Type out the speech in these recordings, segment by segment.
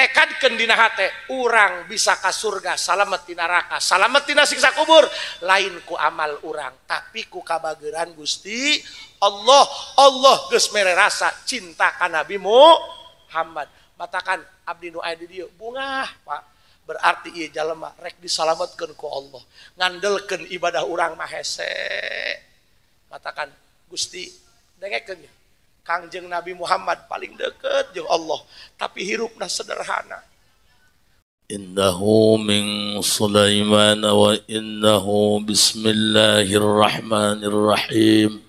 Tekadkeun dina hate urang bisa ka surga, salamet ti neraka, salamet tina siksa kubur, lain ku amal urang tapi ku kabageran Gusti Allah. Allah geus mere rasa cinta ka Nabi Muhammad. Matakan abdi nu aya di dieu bungah Pak, berarti ieu jalema rek disalametkeun ku Allah, ngandelkeun ibadah urang mah hese. Matakan Gusti dengekeun ya, Kangjeng Nabi Muhammad paling deket jeung Allah, tapi hirupna sederhana. Innahu min Sulaiman wa innahu bismillahirrahmanirrahim.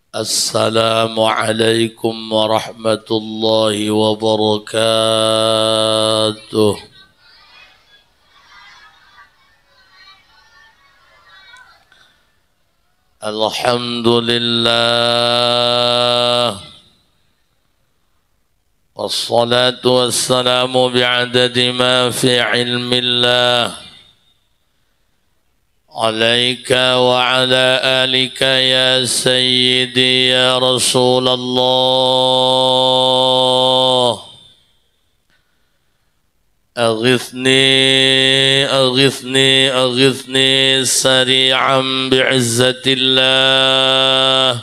Assalamualaikum warahmatullahi wabarakatuh. Alhamdulillah, wassalatu wassalamu bi'adadi ma fi ilmillah alaika wa ala alika ya sayyidi ya Rasulullah. أغثني أغثني أغثني سريعا بعزة الله.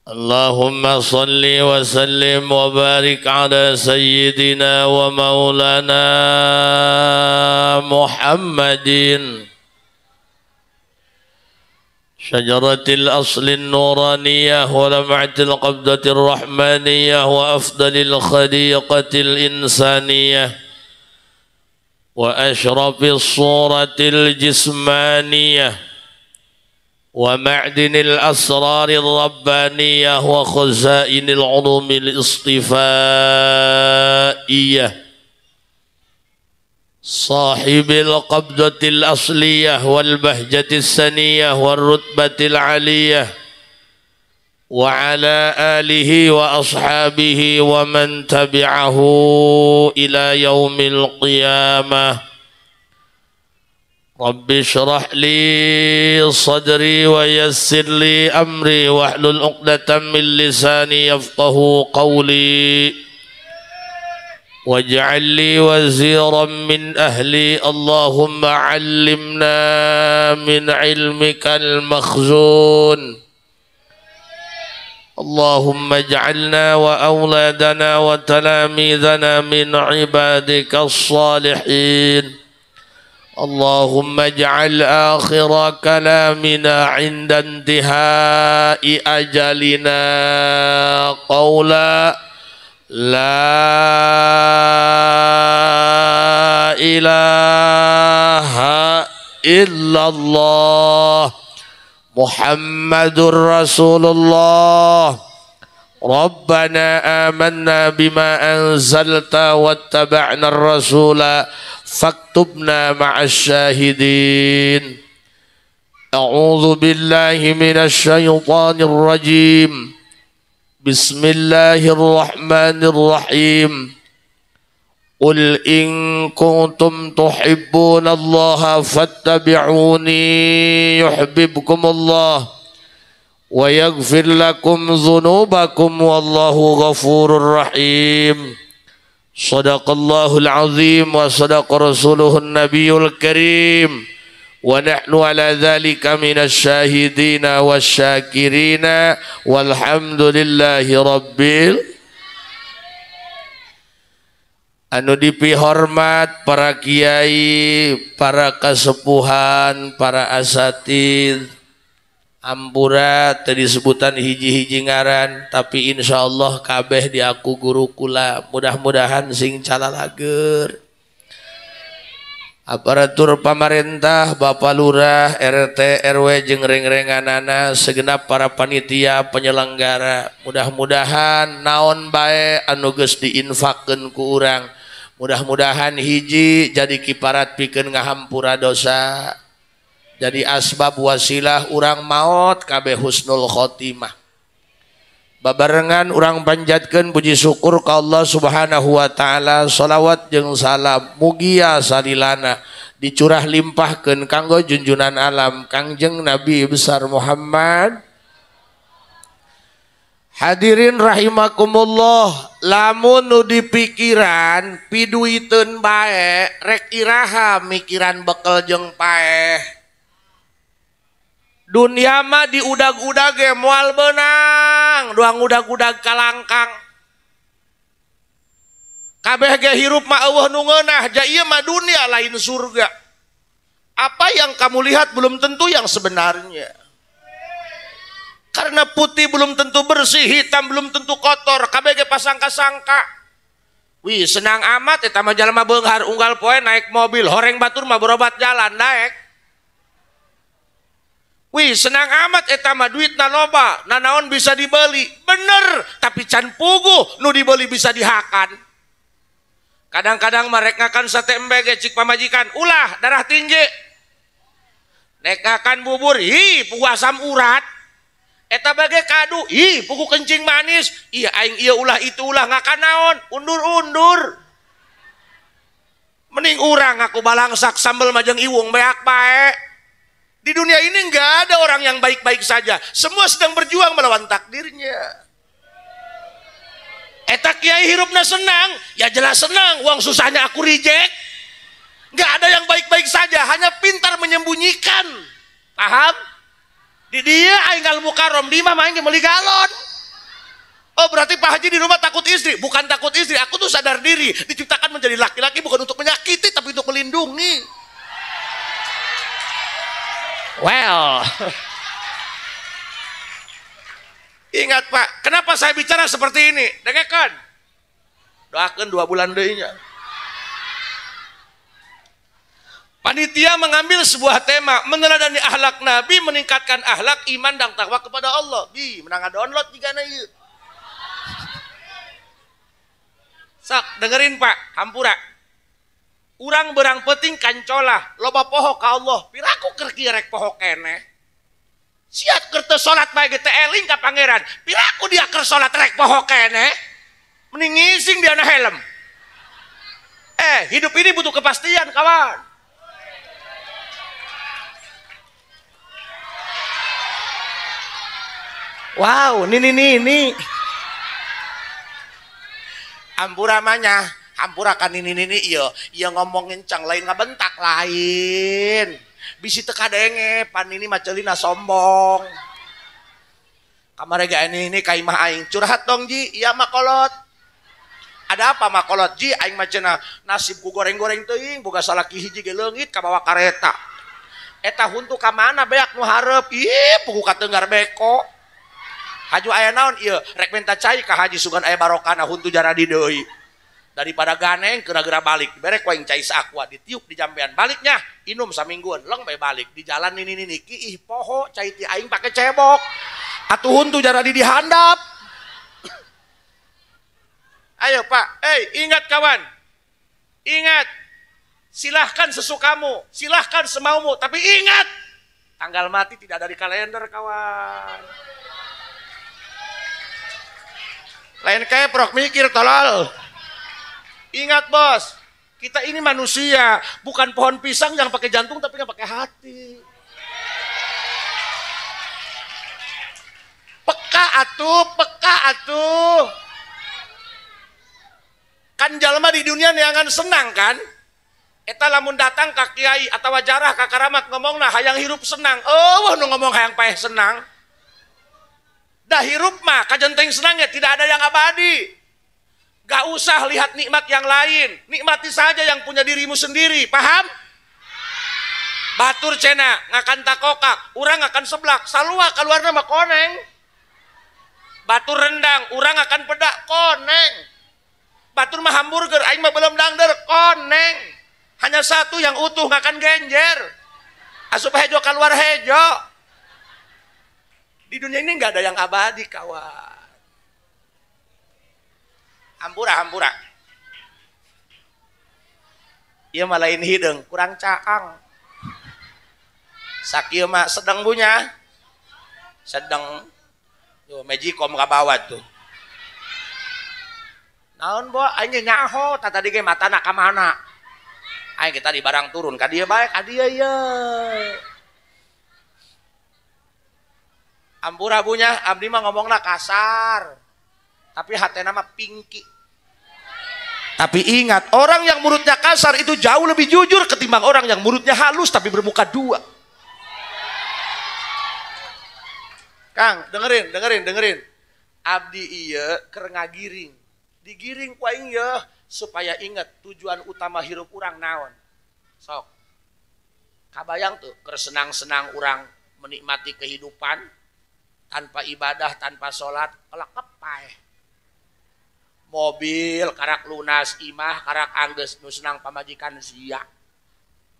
اللهم صل وسلم وبارك على سيدنا ومولانا محمد شجرة الأصل النورانية ولمعة القبضة الرحمانية وأفضل الخليقة الإنسانية وأشرف الصورة الجسمانية ومعدن الأسرار الربانية وخزائن العلوم الاصطفائية صاحب القبضة الأصلية والبهجة السنية والرتبة العالية وعلى آله وأصحابه ومن تبعه إلى يوم القيامة. رب اشرح لي صدري ويسر لي أمري واحلل عقدة من لساني يفقه قولي واجعل لي وزيرا من أهلي. اللهم علمنا من علمك المخزون. اللهم اجعلنا وأولادنا وتلاميذنا من عبادك الصالحين. اللهم اجعل آخر كلامنا عند انتهاء أجلنا قولا لا إله إلا الله محمد رسول الله. ربنا آمنا بما أنزلت واتبعنا الرسول فاكتبنا مع الشاهدين. أعوذ بالله من الشيطان الرجيم. بسم الله الرحمن الرحيم. قل إن كنتم تحبون الله فاتبعوني يحببكم الله ويغفر لكم ذنوبكم والله غفور رحيم. صدق الله العظيم وصدق رسوله النبي الكريم ونحن على ذلك من الشاهدين والشاكرين والحمد لله رب. Anu dipihormat para kiai, para kasepuhan, para asatid, ampura teu disebutan hiji-hiji ngaran, tapi insyaallah kabeh diaku guru kula, mudah-mudahan sing calalager. Aparatur pamarentah, Bapak Lurah, RT, RW jeung reng-renganana, segenap para panitia penyelenggara, mudah-mudahan naon bae anu geus diinfakkeun ku urang, mudah-mudahan hiji jadi kiparat pikeun ngahampura dosa, jadi asbab wasilah urang maot kabeh husnul khotimah. Babarengan urang panjatkeun puji syukur ka Allah Subhanahu wa taala, shalawat jeung salam mugia salilana dicurah limpahkeun kanggo junjunan alam Kangjeng Nabi besar Muhammad. Hadirin rahimakumullah, lamun nu dipikiran piduiteun bae rek iraha mikiran bekel jeung paeh. Dunia mah diudag-udag ge moal beunang, doang udag-udag kalangkang. Kabeh ge hirup mah eueuh nu ngeunah, ja ieu mah dunia lain surga. Apa yang kamu lihat belum tentu yang sebenarnya. Karena putih belum tentu bersih, hitam belum tentu kotor, kabeh ge pasangka-sangka. Wih, senang amat eta mah jalma beunghar unggal poe naik mobil, horeng batur mah berobat jalan daek. Wih, senang amat eta mah duitna loba, nanaon bisa dibeli. Bener, tapi can puguh nu dibeli bisa dihakan. Kadang-kadang mereka kan sate embe ge cik pamajikan, ulah darah tinggi. Nekakan bubur, hi puguh asam urat. Eta bage kadu, ih pugu kencing manis, iya aing iya ulah itu ulah ngakan naon, undur-undur. Mending urang aku balangsak sambel majeng iwung beak bae. Di dunia ini nggak ada orang yang baik-baik saja, semua sedang berjuang melawan takdirnya. Eta kiai hirupna senang, ya jelas senang, uang susahnya aku reject. Nggak ada yang baik-baik saja, hanya pintar menyembunyikan. Paham? Di dia aing al mukarrom, di imah aing meuli galon. Oh berarti Pak Haji di rumah takut istri. Bukan takut istri, aku tuh sadar diri. Diciptakan menjadi laki-laki bukan untuk menyakiti, tapi untuk melindungi. Well, ingat Pak, kenapa saya bicara seperti ini? Dengarkan. Doakan 2 bulan deui-nya. Panitia mengambil sebuah tema, meneladani akhlak Nabi, meningkatkan akhlak, iman dan takwa kepada Allah. Bi, menang download jika ieu. Sok, dengerin Pak, hampura. Urang berang penting kancolah, loba poho ka Allah. Piraku keur kieu rek poho keneh. Siat keur teu salat bae ge teh eling ka pangeran. Piraku dia keur salat rek poho keneh. Mending ngising dia na helm. Hidup ini butuh kepastian, kawan. Wow, ini. Ampura manya, ampura kan ini iya, iya ngomongin cang lain ngabentak lain. Bisi teu kadenge, pan ini macelina sombong. Kamare ge ini ka imah aing curhat dong ji, iya makolot. Ada apa makolot ji, aing mah cenah nasibku goreng-goreng teuing, boga salaki hiji ge leungit kabawa kareta. Eta huntu ka mana beak nu hareup? Ih, pugu katenggar beko. Haju aya naon ieu rek minta cai ka haji sugan aya barokana huntu jaradi deui. Daripada ganeng geura-geura balik, berek ku aing cai saaqua ditiup di jambean baliknya, inum samingguan leng bae balik di jalan ini niki ih poho cai ti aing pake cebok. Atuh huntu jaradi dihandap. Ayo Pak, ingat kawan. Ingat. Silahkan sesukamu, silahkan semaumu, tapi ingat tanggal mati tidak ada di kalender kawan. Lain keprok mikir tolol. Ingat bos, kita ini manusia, bukan pohon pisang yang pakai jantung tapi nggak pakai hati. Peka atuh, peka atuh. Kan jalma di dunia neangan senang kan? Eta lamun datang ka kiai atawa jarah ka karamat ngomongna hayang hirup senang. Oh, nu ngomong hayang paeh senang. Dah hirup mah kajenteng senangnya tidak ada yang abadi. Gak usah lihat nikmat yang lain, nikmati saja yang punya dirimu sendiri, paham? Batur cena ngakan takokak, urang ngakan seblak, salua keluarna mah koneng. Batur rendang, urang ngakan pedak, koneng. Batur mah hamburger, aing mah belum dangder, koneng. Hanya satu yang utuh ngakan genjer. Asup hejo keluar hejo. Di dunia ini nggak ada yang abadi, kawan. Hampura, hampura. Ieu mah lain hideung, kurang caang. Sakieu mah sedang bunya. Sedang. Tuh magicom ka bawah tuh. Naon bo aing nyaho tah tadi ge matana ka mana? Aing kita di barang turun ka dieu bae ka dieu ye. Ampura bunya, abdi mah ngomongna kasar. Tapi hatena mah pingki. Tapi ingat, orang yang mulutnya kasar itu jauh lebih jujur ketimbang orang yang mulutnya halus tapi bermuka dua. Kang, dengerin, dengerin, dengerin. Abdi ieu keur ngagiring. Digiring ku aing yeuh supaya ingat tujuan utama hirup urang naon. Sok. Kabayang tuh keur senang-senang urang menikmati kehidupan tanpa ibadah, tanpa sholat, kelakep paeh. Mobil karak lunas, imah karak anggeus, nu senang pamajikan sia.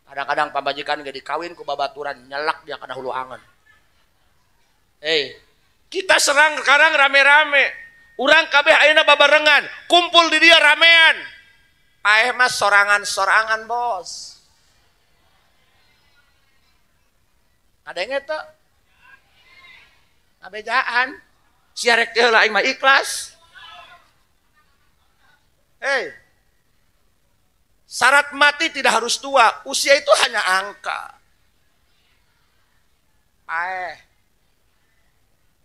Kadang-kadang pamajikan ge dikawin ku babaturan, nyelak dia kana hulu angen. Hei, kita serang sekarang rame-rame. Urang kabeh ayeuna babarengan, kumpul di dia ramean. Paeh mah sorangan-sorangan, bos. Kadenge teu? Ngabejaan. Sia rek teh heula aing mah ikhlas. Hei. Syarat mati tidak harus tua, usia itu hanya angka. Paeh.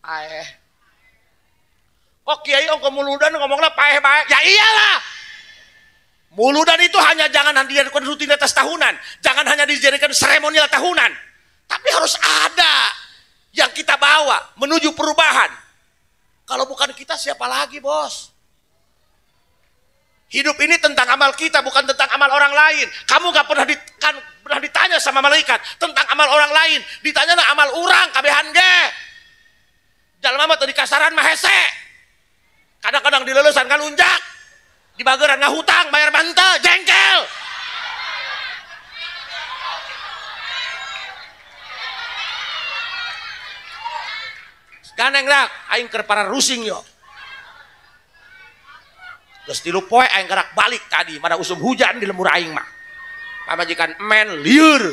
Paeh. Kok kiai ongko muludan ngomongnya paeh bae? Ya iyalah. Muludan itu hanya jangan dijadikan rutinitas tahunan, jangan hanya dijadikan seremonial tahunan, tapi harus ada yang kita bawa menuju perubahan. Kalau bukan kita siapa lagi, bos? Hidup ini tentang amal kita, bukan tentang amal orang lain. Kamu gak pernah pernah ditanya sama malaikat tentang amal orang lain. Ditanya na amal urang kabehan ge. Jalma mah teu dikasaran mah hese. Kadang-kadang dilelesan ngalunjak, dibageran ngahutang, bayar bantal, jengkel. Ganeng dak, aing keur para rusing yo. Geus 3 poe aing gerak balik tadi, mana usum hujan di lembur aing mah. Pamajikan men lieur.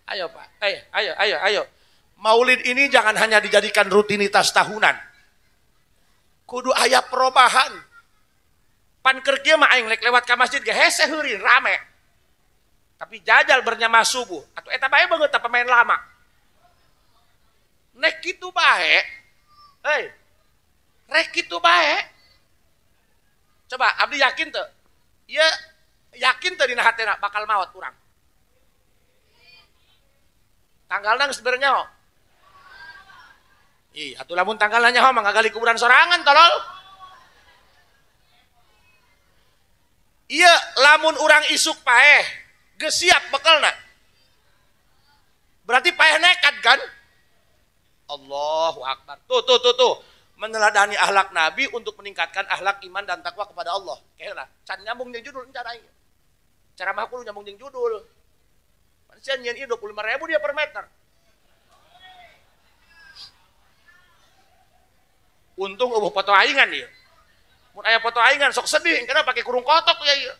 Ayo Pak, ayo, ayo, ayo, ayo. Maulid ini jangan hanya dijadikan rutinitas tahunan. Kudu aya perubahan. Pan keur kieu mah aing lek lewat ka masjid ge hese heurin rame. Tapi jajal bernyamah subuh atuh eta bae beungeut ta pemain lama. Nek kitu bae. Hei. Rek kitu bae. Coba abdi yakin teu? Ieu yakin teu dina hatena bakal maot urang. Tanggalna geus beureun nyaho. Ih, atuh lamun tanggalna nyaho mah ngagali kuburan sorangan tolol. Ieu lamun urang isuk paeh, geus siap bekelna. Berarti paeh nekat kan? Allahu akbar. Tuh tuh tuh tuh. Meneladani akhlak Nabi untuk meningkatkan akhlak iman dan takwa kepada Allah. Kayaknya can nyambung jeung judul cara aing. Cara mah kudu nyambung jeung judul. Manusia nyieun ieu 25.000 dia per meter. Untung eueuh foto aingan ieu. Mun aya foto aingan sok sedih karena pakai kurung kotok ya ieu.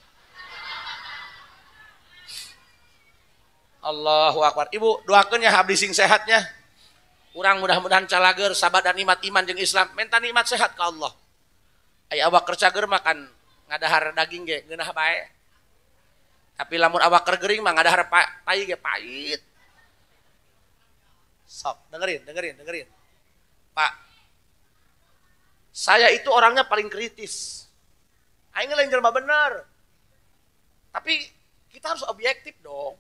Allahu akbar. Ibu doakeun ya abdi sing sehatnya. Urang mudah-mudahan calager sabar dan nikmat iman jeung Islam, minta nikmat sehat ka Allah. Aya awak keur cager makan ngadahar daging ge ngeunah bae. Tapi lamun awak keur gering mah ngadahar pai ge pahit. Sok, dengerin, dengerin, dengerin. Pak, saya itu orangnya paling kritis. Aing lain jelema bener. Tapi kita harus objektif dong.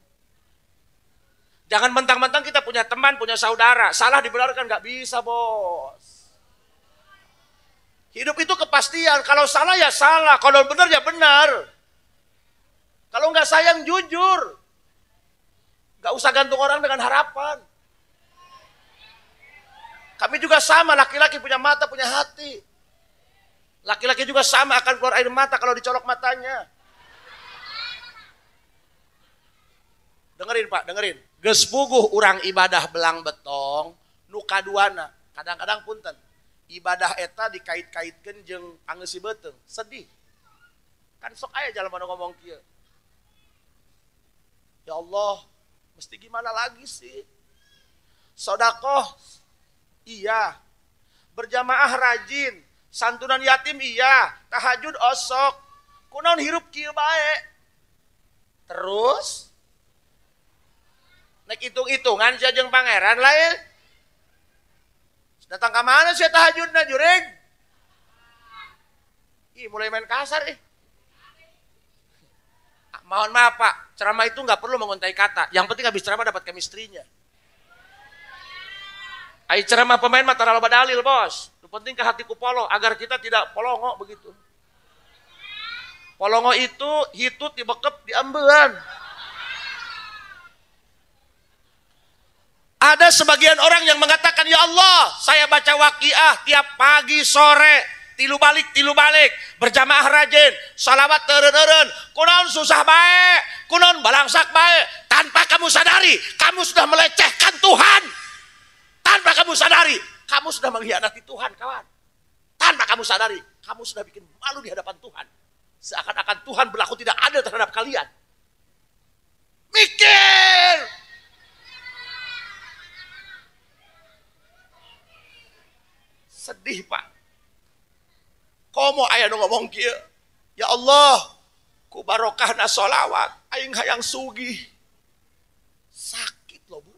Jangan mentang-mentang kita punya teman, punya saudara. Salah dibenarkan, nggak bisa, bos. Hidup itu kepastian. Kalau salah ya salah, kalau benar ya benar. Kalau nggak sayang jujur. Nggak usah gantung orang dengan harapan. Kami juga sama, laki-laki punya mata, punya hati. Laki-laki juga sama akan keluar air mata kalau dicolok matanya. Dengerin Pak, dengerin. Geus puguh urang ibadah belang betong, nu kaduana, kadang-kadang punten. Ibadah eta dikait-kaitkeun jeung angeusi beuteung, sedih. Kan sok aya jalma nu ngomong kieu. Ya Allah, mesti gimana lagi sih? Sodakoh, iya. Berjamaah rajin, santunan yatim iya, tahajud osok. Kunaon hirup kieu bae. Terus nek hitung-hitungan sia jeung pangeran lah ya. Datang ka mana sia tahajudna jurig? Ih, mulai main kasar ih. Mohon maaf Pak, ceramah itu nggak perlu menguntai kata. Yang penting habis ceramah dapat chemistry-nya. Ai ceramah pemain mah tara loba dalil, bos. Yang penting ke hatiku polo agar kita tidak polongo begitu. Polongo itu hitut dibekep diambelan. Ada sebagian orang yang mengatakan, ya Allah, saya baca waqiah tiap pagi sore, tilu balik, berjamaah rajin, salawat teureun-eureun, kunaon susah bae, kunaon balangsak bae. Tanpa kamu sadari, kamu sudah melecehkan Tuhan. Tanpa kamu sadari, kamu sudah mengkhianati Tuhan, kawan. Tanpa kamu sadari, kamu sudah bikin malu di hadapan Tuhan. Seakan-akan Tuhan berlaku tidak adil terhadap kalian. Mikir! Sedih, Pak. Komo aya nu ngomong kieu, ya Allah, ku barokahna sholawat aing hayang sugih. Sakit loh, Bu.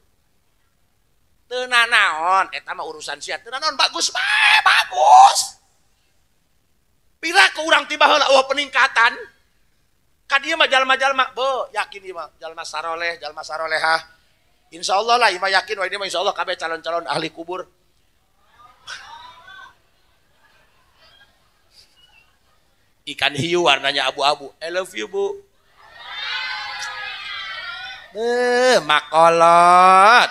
Teu nanaon, eta mah urusan sia. Teu nanaon bagus bae, bagus. Pira ku urang tiba heula eueuh peningkatan. Ka dieu mah jalma-jalma, beuh, yakin ieu mah jalma saroleh, jalma sarolehah. Insyaallah lah ieu mah yakin we, ini mah insyaallah kabeh calon-calon ahli kubur. Ikan hiu warnanya abu-abu. I love you, Bu. Makolot.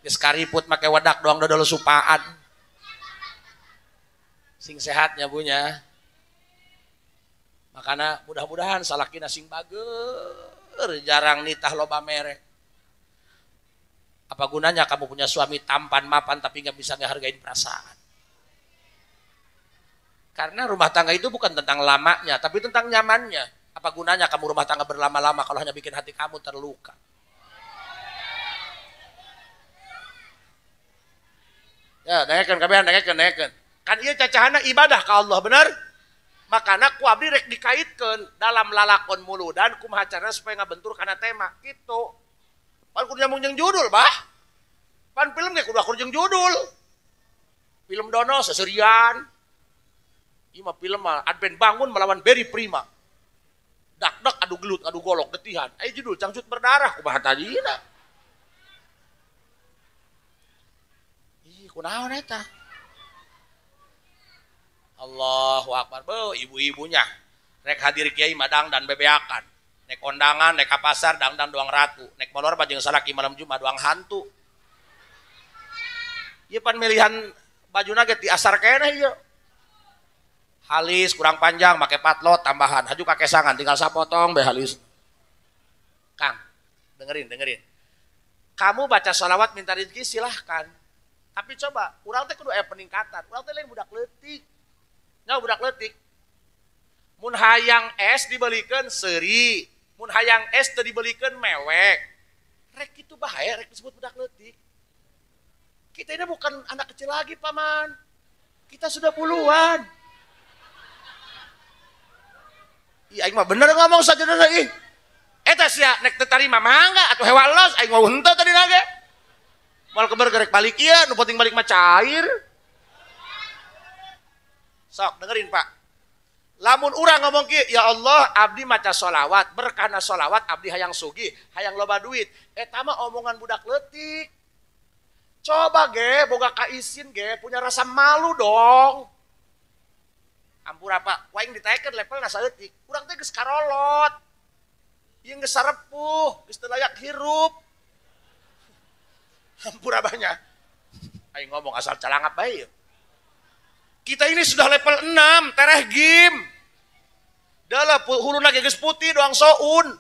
Geus kariput make wedak doang dodol supaan. Sing sehatnya bunya. Makana mudah-mudahan salakina sing bager, jarang nitah loba merek. Apa gunanya kamu punya suami tampan mapan tapi nggak bisa ngehargain perasaan? Karena rumah tangga itu bukan tentang lamanya, tapi tentang nyamannya. Apa gunanya kamu rumah tangga berlama-lama kalau hanya bikin hati kamu terluka? Ya, dengekeun kabehan, dengekeun, dengekeun. Kan ieu cacahana ibadah ka Allah, bener? Makana ku abdi rek dikaitkeun dalam lalakon muludan kumaha carana supaya ngabentur kana tema gitu. Pan kudu nyambung jeung judul, bah. Pan film ge kudu akur jeung judul. Film dono seserian. Ieu mah film mah Advent Bangun melawan Barry Prima. Dak-dak adu gelut, adu golok getihan. Aya judul Cangcut Berdarah kumaha tadina. Ih, kunaon eta? Allahu Akbar. Beuh, ibu-ibunya rek hadir kiai madang dan bebeakan. Nek kondangan, nek ka pasar dangdan doang ratu. Nek molor mah jeung salaki malam Jumat doang hantu. Ieu pan milihan bajuna ge ti asar keneh ieu. Halis kurang panjang make patlot tambahan haju kakesangan tinggal sapotong be halis. Kang, dengerin, dengerin. Kamu baca sholawat minta rezeki silahkan. Tapi coba urang teh kudu aya peningkatan. Urang teh lain budak leutik. Nya budak leutik. Mun hayang es dibelikeun seuri, mun hayang es teu dibelikeun mewek. Rek kitu bahaya rek disebut budak leutik. Kita ini bukan anak kecil lagi, Paman. Kita sudah puluhan. Ih, aing mah bener ngomong saja ih. Eta sia nek teu tarima mangga atuh hewa los aing mau henteu tadi nage. Moal keber gerek balik ieu nu penting balik mah cair. Sok dengerin, Pak. Lamun urang ngomong kieu, ya Allah abdi maca sholawat, berkahna sholawat abdi hayang sugih, hayang loba duit. Eta mah omongan budak leutik. Coba ge boga kaisin ge punya rasa malu dong. Ampura Pak, waing ditaekeun levelna saeutik. Urang teh geus karolot. Ieu geus sarepuh, geus teu layak hirup. Ampura banyak. Aing ngomong asal calangap bae ieu. Kita ini sudah level 6, tereh gim. Dalah huluna ge geus putih doang soun.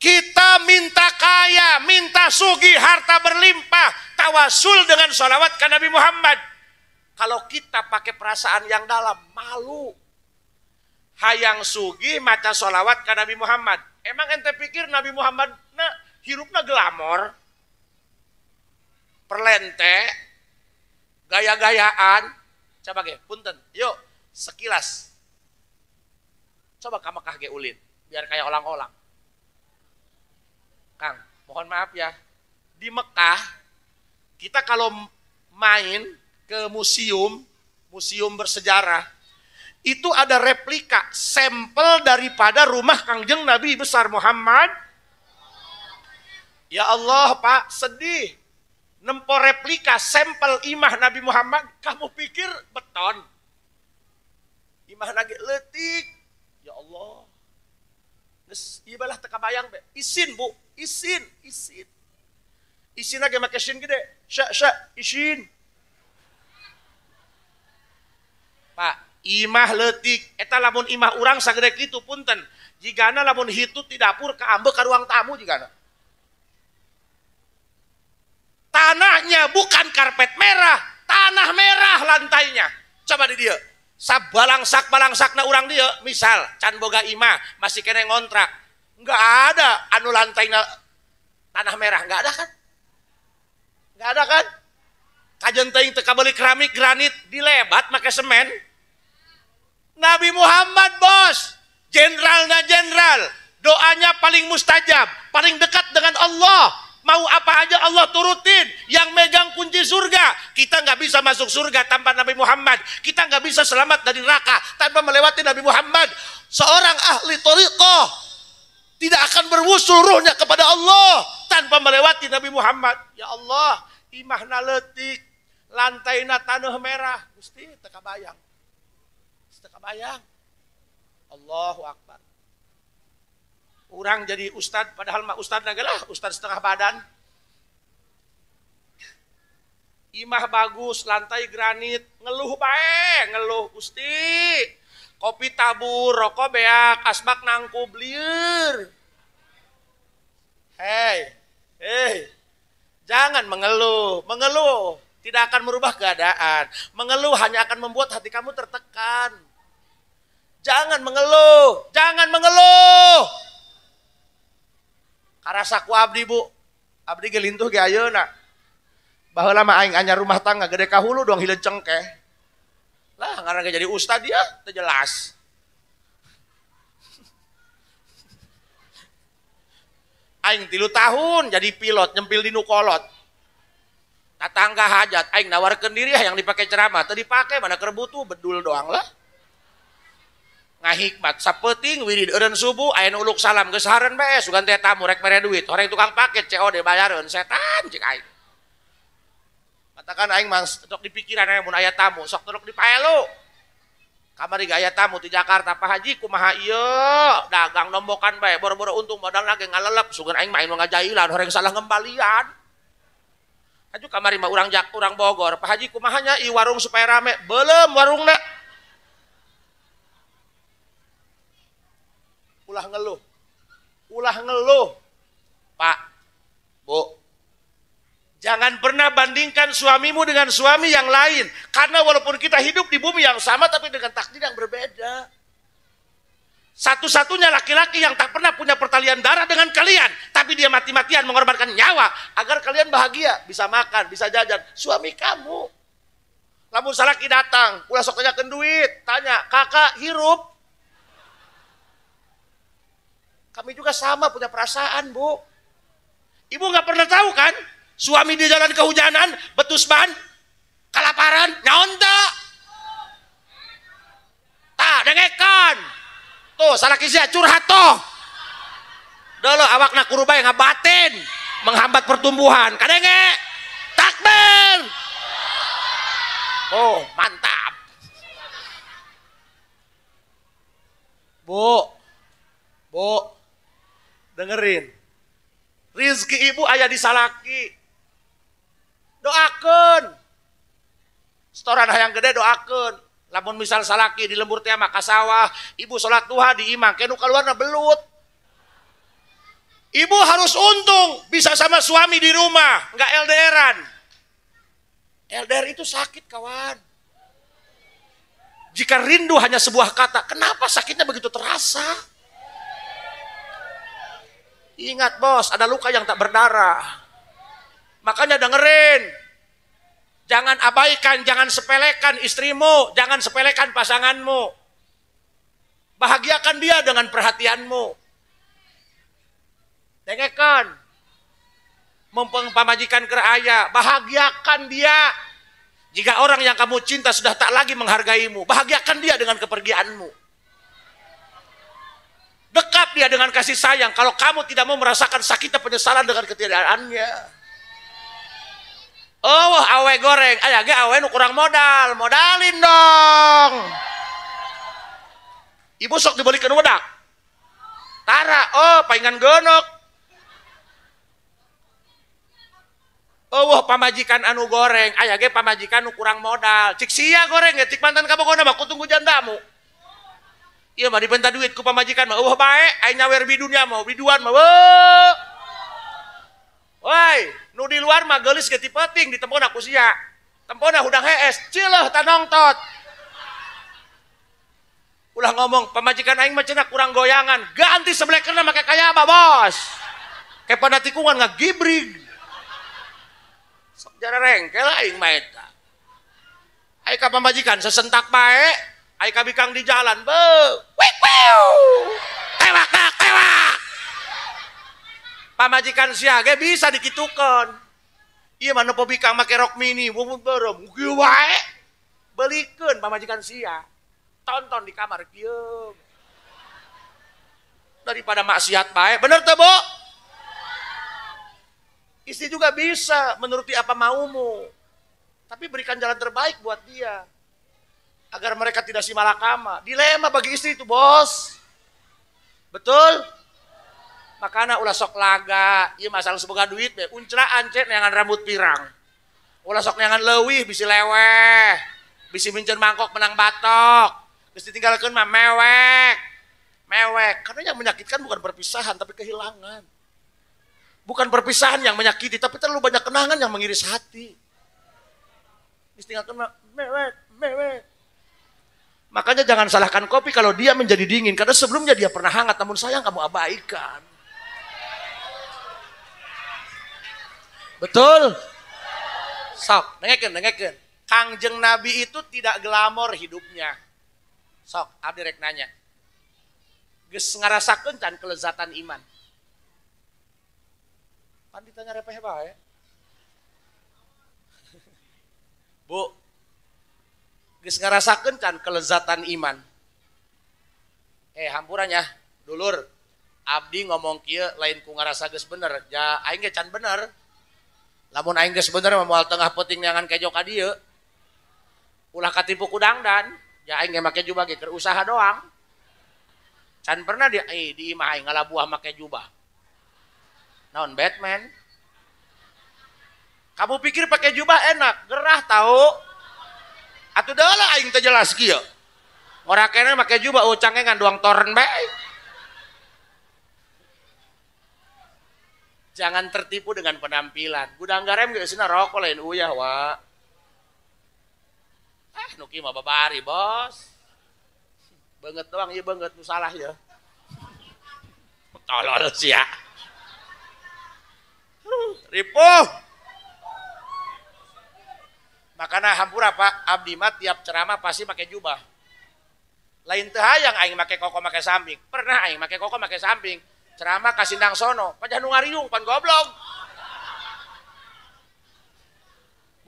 Kita minta kaya, minta sugih, harta berlimpah, tawasul dengan sholawat ke Nabi Muhammad. Kalau kita pakai perasaan yang dalam, malu. Hayang sugih maca sholawat ke Nabi Muhammad. Emang ente pikir Nabi Muhammad na hirupna glamor? Perlente, gaya-gayaan. Coba ge, punten. Yuk, sekilas. Coba ka Mekah ge ulin, biar kayak orang-orang. Kang, mohon maaf ya. Di Mekah Kita kalau main ke museum, museum bersejarah, itu ada replika, sampel daripada rumah Kangjeng Nabi besar Muhammad. Ya Allah Pak, sedih. Nempo replika sampel imah Nabi Muhammad, kamu pikir beton. Imah lagi letik. Ya Allah. Geus ieu balah teu kabayang be. Isin Bu, isin, isin. Isin lagi make sin gede. Sya sya isin. Pak, imah letik. Eta lamun imah urang sagede kitu punten. Jigana lamun hitut di dapur kaambeu ka ruang tamu jigana. Tanahnya bukan karpet merah, tanah merah lantainya. Coba di dia. Sabalangsak-balangsakna urang dia, misal can boga imah masih kene ngontrak. Enggak ada anu lantainya tanah merah, enggak ada kan? Enggak ada kan? Kajen teuing teu kabeuli keramik granit dilebat make semen. Nabi Muhammad bos, jenderalna jenderal, doanya paling mustajab, paling dekat dengan Allah. Mau apa aja Allah turutin. Yang megang kunci surga. Kita nggak bisa masuk surga tanpa Nabi Muhammad. Kita nggak bisa selamat dari neraka tanpa melewati Nabi Muhammad. Seorang ahli thariqah tidak akan berwusul ruhnya kepada Allah tanpa melewati Nabi Muhammad. Ya Allah, imahna leutik, lantaina tanah merah. Gusti, teu kabayang. Teu kabayang. Allahu Akbar. Orang jadi ustad, padahal mah ustad lah, ustad setengah badan. Imah bagus, lantai granit, ngeluh bae, ngeluh Gusti. Kopi tabur, rokok beak, asbak nangkub lieur. Hei, hei, jangan mengeluh. Mengeluh tidak akan merubah keadaan. Mengeluh hanya akan membuat hati kamu tertekan. Jangan mengeluh, jangan mengeluh. Karasaku abdi bu, abdi gelintuh ge ayeuna. Baheula mah aing anyar rumah tangga gede ka hulu doang hileun cengkeh. Lah ngaran ge jadi ustad dia teu jelas. Aing 3 tahun jadi pilot nyempil di nu kolot. Tatangga hajat aing nawarkeun diri yang dipake ceramah teu dipake mana keur butuh bedul doang lah. Ngahikmat sapeuting wirid eureun subuh aya nu uluk salam geus haren bae sugan teh tamu rek mere duit horeng tukang paket COD bayareun setan cik aing. Matakan aing mah sok di pikiran aya mun aya tamu sok teruk dipaelu. Kamari ge aya tamu di Jakarta Pak Haji kumaha ieu dagang nombokan bae boro-boro untung modal lagi ngalelep sugan aing mah aing ngajailan horeng salah ngembalian. Aju kamari mah urang Jak urang Bogor Pak Haji kumaha nya ieu warung supaya rame beuleum warungna. Ulah ngeluh, ulah ngeluh, Pak, Bu. Jangan pernah bandingkan suamimu dengan suami yang lain. Karena walaupun kita hidup di bumi yang sama, tapi dengan takdir yang berbeda. Satu-satunya laki-laki yang tak pernah punya pertalian darah dengan kalian, tapi dia mati-matian mengorbankan nyawa agar kalian bahagia, bisa makan, bisa jajan. Suami kamu. Lamun salaki datang, ulah sok tanyakeun duit, tanya, kakak hirup. Kami juga sama punya perasaan, Bu. Ibu nggak pernah tahu kan? Suami di jalan kehujanan, betus ban, kelaparan, nyaon teu? Tah, dengekan. Tuh, salaki sia curhat tuh. Dulu awakna kuru bae ngabatin, menghambat pertumbuhan. Kadenge. Takbir. Oh, mantap. Bu. Bu. Dengerin. Rizki ibu ayah disalaki. Doakeun. Setoran hayang gede doakeun. Lamun misal salaki di lembur teh mah ka sawah, ibu salat duha di imah, ke nu kaluarna belut. Ibu harus untung bisa sama suami di rumah, nggak LDRan. LDR itu sakit kawan. Jika rindu hanya sebuah kata, kenapa sakitnya begitu terasa? Ingat bos, ada luka yang tak berdarah. Makanya dengerin. Jangan abaikan, jangan sepelekan istrimu, jangan sepelekan pasanganmu. Bahagiakan dia dengan perhatianmu. Dengekan. Mumpung pamajikan keur aya, bahagiakan dia. Jika orang yang kamu cinta sudah tak lagi menghargaimu, bahagiakan dia dengan kepergianmu. Dekap dia dengan kasih sayang kalau kamu tidak mau merasakan sakitnya penyesalan dengan ketiadaannya. Oh, awe goreng, aya ge awe nu kurang modal, modalin dong. Ibu sok dibelikan wedak. Tara, oh paingan genok. Oh, pamajikan anu goreng, aya ge pamajikan nu kurang modal. Cik sia goreng ge, cik mantan kabogona mah ku tunggu jandamu. Ieu mah dipenta duit ku pamajikan mah eueuh bae, aing nyawer bidunya mah, biduan mah. Woi, nu di luar mah geulis ge ti peuting ditempona ku sia. Tempona hudang hees, cileuh tanongtot. Ulah ngomong pamajikan aing mah cenah kurang goyangan, ganti seblekerna make kaya apa, Bos? Kayak pada tikungan ngagibrig. Sok jarerengkel aing mah eta. Aing ka pamajikan sesentak bae, aing ka bikang di jalan, beuh. Wik wiu. Tewak tak tewak. Pamajikan sia ge bisa dikitukeun. Ieu mah nepo bikang make rok mini, wuwun beureum, kieu wae. Belikeun pamajikan sia. Tonton di kamar kieu. Daripada maksiat bae, bener teu, Bu? Istri juga bisa menuruti apa maumu. Tapi berikan jalan terbaik buat dia. Agar mereka tidak simalakama. Dilema bagi istri itu, Bos. Betul? Makanya ulah sok laga, ieu masalah semoga duit be, uncraan cek neangan rambut pirang. Ulah sok neangan leuwih bisi leweh. Bisi mincen mangkok menang batok. Geus ditinggalkeun mah mewek. Mewek. Karena yang menyakitkan bukan perpisahan tapi kehilangan. Bukan perpisahan yang menyakiti, tapi terlalu banyak kenangan yang mengiris hati. Ditinggalkan mah mewek, mewek. Makanya jangan salahkan kopi kalau dia menjadi dingin, karena sebelumnya dia pernah hangat, namun sayang kamu abaikan. Betul? Sok, dengekeun, dengekeun. Kangjeng Nabi itu tidak glamor hidupnya. Sok, abdi rek nanya. Geus ngarasakeun can kelezatan iman? Pan ditanya repeh bae. Bu, geus ngarasakeun can kelezatan iman? Hampura nya, dulur. Abdi ngomong kieu lain ku ngarasa geus bener, ja aing ge can bener. Lamun aing geus bener mah moal tengah peuting neangan kejo ka dieu. Ulah katipu ku dangdan, ja aing ge make jubah ge keur usaha doang. Can pernah di imah aing ngalabuah make jubah. Naon Batman? Kamu pikir pakai jubah enak, gerah tahu. Atuh dah aing teh jelas kieu. Ngorakena make jubah oh cangengan doang toren bae. Jangan tertipu dengan penampilan. Gudang garam geus eusina rokok lain uyah wa. Ah nu kieu mah babari, Bos. Banget doang ieu banget nu salah ya. Tolol sia. Ripuh. Makanya hampura Pak, abdi mah tiap ceramah pasti pakai jubah. Lain teu hayang aing make koko make samping. Pernah aing make koko make samping. Ceramah ka Sindang Sono, pajah nu ngariung pan goblok.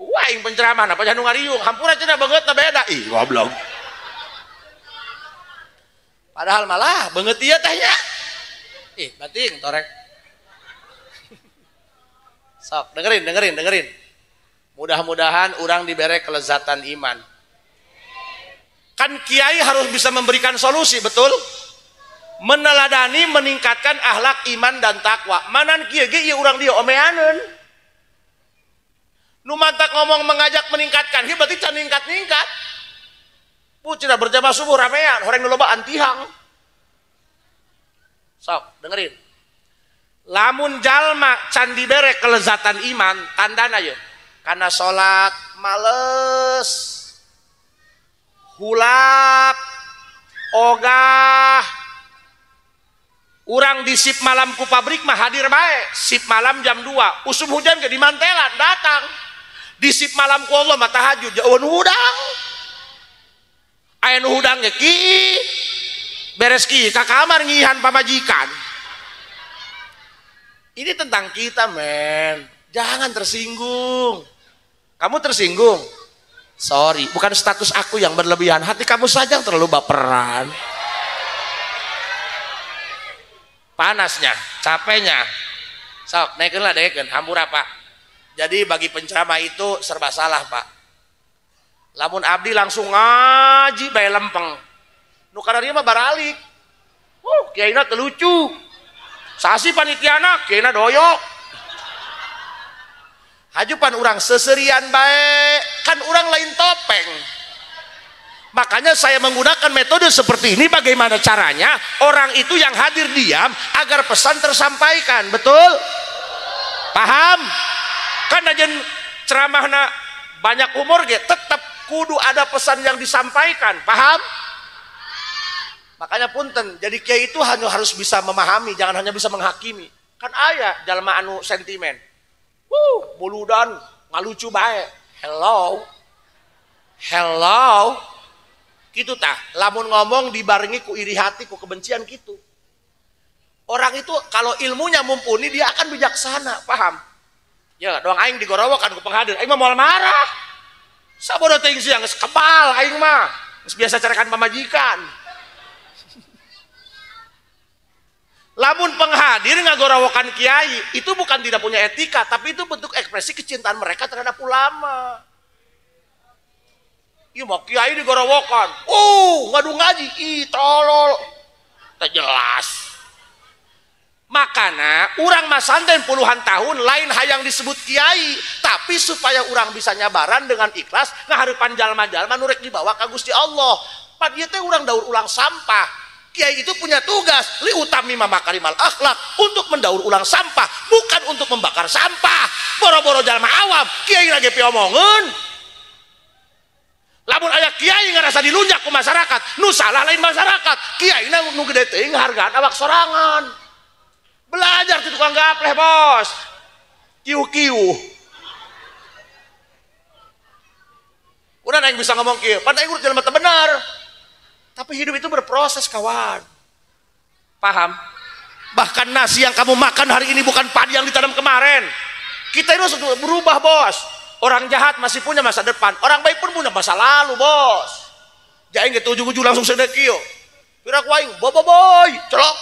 Wah aing penceramahna pajah nu ngariung, hampura cenah beungeutna beda. Ih goblok. Padahal malah beungeut ieu teh nya. Ih bating torek. Sok, dengerin, dengerin, dengerin. Mudah-mudahan orang diberi kelezatan iman. Kan kiai harus bisa memberikan solusi, betul? Meneladani, meningkatkan akhlak iman dan takwa. Manan kiai ge ieu urang dieu omeaneun. Nu mantak ngomong mengajak meningkatkan, ieu berarti can ningkat-ningkat. Bu cenah berjamaah subuh ramean, horeng nu loba antihang. Sok, dengerin. Lamun jalma can dibere kelezatan iman, tandana ye. Karena sholat males, hulak, ogah. Urang di sip malam ku pabrik mah hadir bae, sip malam jam 2, usum hujan ke di mantelan datang. Di sip malam ku Allah mah tahajud jauh hudang. Aya nu hudang ge ki beres ki ka kamar ngihan pamajikan. Ini tentang kita, men. Jangan tersinggung. Kamu tersinggung? Sorry, bukan status aku yang berlebihan. Hati kamu saja yang terlalu baperan. Panasnya, capeknya. Sok, naikkan lah, naikkan. Hampura, Pak. Jadi bagi penceramah itu serba salah, Pak. Lamun abdi langsung ngaji bae lempeng. Nu kadarieu mah baralik. Kiaina teu lucu. Sasi panitiana, kiaina doyok. Hajupan urang seserian bae, kan urang lain topeng. Makanya saya menggunakan metode seperti ini, bagaimana caranya orang itu yang hadir diam agar pesan tersampaikan, betul? Paham? Kan aja ceramahna banyak umur ge tetap kudu ada pesan yang disampaikan, paham? Makanya punten, jadi kiai itu hanya harus bisa memahami, jangan hanya bisa menghakimi. Kan aya jalma anu sentimen. Buludan ngalucu bae. Hello. Hello. Gitu tah, lamun ngomong dibarengi ku iri hati, ku kebencian gitu. Orang itu kalau ilmunya mumpuni dia akan bijaksana, paham? Ya, doang aing digorowokan ku penghadir, aing mah moal marah. Sabodo teuing siang geus kebal aing mah. Geus biasa carekan pamajikan. Lamun penghadir ngagorowokan kiai, itu bukan tidak punya etika, tapi itu bentuk ekspresi kecintaan mereka terhadap ulama. Iya mau kiai digorowokan, ngadu ngaji, ih tolol, tak jelas. Makanya urang masanten puluhan tahun lain hayang disebut kiai, tapi supaya urang bisa nyabaran dengan ikhlas ngahareupan jalma-jalma nu rek dibawa ka Gusti Allah. Pan ieu teh urang daur ulang sampah. Kiai itu punya tugas li utami makarimal akhlak untuk mendaur ulang sampah, bukan untuk membakar sampah. Boro-boro jalma awam, kiai lagi piomongeun. Lamun aya kiai ngerasa dilunjak ku masyarakat, nu salah lain masyarakat. Kiai na nu gede teuing hargaan awak sorangan. Belajar di tukang gapleh, bos. Kiu-kiu. Udah aing bisa ngomong kieu, pan aing urut jelema teu bener. Tapi hidup itu berproses, kawan. Paham? Bahkan nasi yang kamu makan hari ini bukan padi yang ditanam kemarin. Kita ini harus berubah, bos. Orang jahat masih punya masa depan, orang baik pun punya masa lalu, bos. Jangan gitu ujung-ujung langsung sedekio. Pira ku aing, boboboy, celok.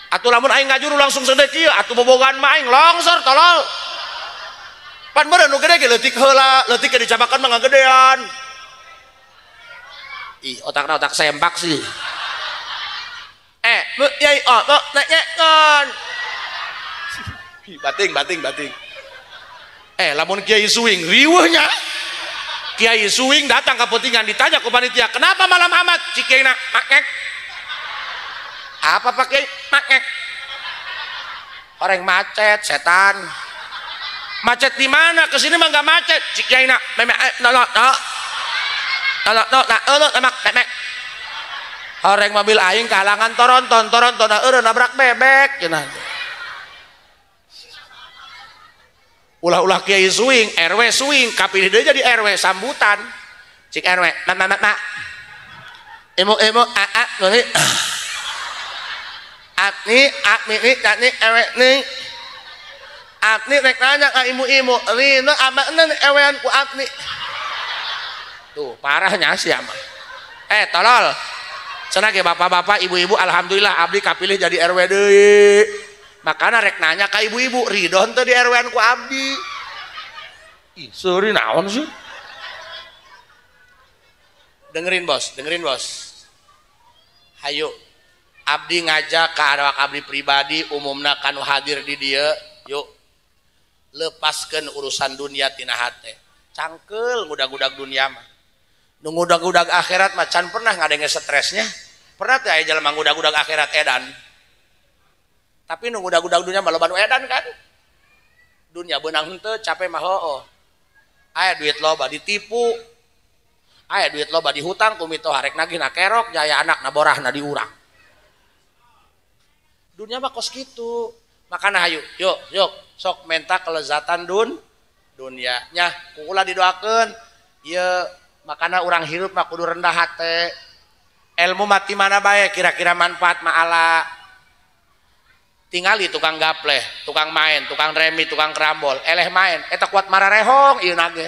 Atuh lamun aing ngajuru langsung sedekio, atuh bobogan mah aing longsor tolol. Pan meureun nu gede ge leutik heula, leutik ge dicabakan mah ngagedean. Ih, otakna otak sempak sih. Yai, oh, nek ngan. Bating, bating, bating. Lamun kiai suwing riweuhnya. Kiai suwing datang ke putingan, ditanya ku panitia, "Kenapa malam amat?" Cik kiai na, makek. Apa Pak Kiai? Makek. Orang macet, setan. Macet di mana? Kesini mah enggak macet. Cik kiai na, memek no no no. No no no no mek. Orang mobil aing kalangan toronton, toronton eureun nabrak bebek cenah. Ulah-ulah kiai suwing, RW suwing, kapilih deui jadi RW sambutan. Cik RW, mak mak mak mak. Emo emo a a ngene. Apni apni ni tani ewe ni. Apni rek nanya ka ibu-ibu, rina amana ewean ku apni. Tuh, parahnya sih ama. Tolol. Cenah ge bapak-bapak, ibu-ibu, alhamdulillah abdi kapilih jadi RW deui. Makana rek nanya ka ibu-ibu, ridho henteu di RW-an ku abdi. Ih, seuri naon sih? Dengerin bos, dengerin bos. Hayu, abdi ngajak ka awak abdi pribadi umumna kanu hadir di dieu, yuk. Lepaskeun urusan dunia tina hate. Cangkeul ngudag-ngudag dunia mah. Nu ngudag-ngudag akhirat mah can pernah ngadenge stresnya. Pernah teh aya jelema ngudag-ngudag akhirat edan. Tapi nu ngudag-ngudag dunia mah loba nu edan kan. Dunia beunang henteu, capek mah hooh. Aya duit loba ditipu. Aya duit loba dihutang ku mitoha rek nagih na kerok, jaya anak na borahna diurang. Dunia mah kos kitu. Makana hayu, yuk, yuk, sok menta kelezatan dunia. Nyah, ku ulah didoakeun. Ieu makana urang hirup mah kudu rendah hate. Ilmu mati mana bae kira-kira manfaat mah ala. Tingali tukang gapleh, tukang main, tukang remi, tukang kerambol, eleh main, eta kuat mararehong ieu nage.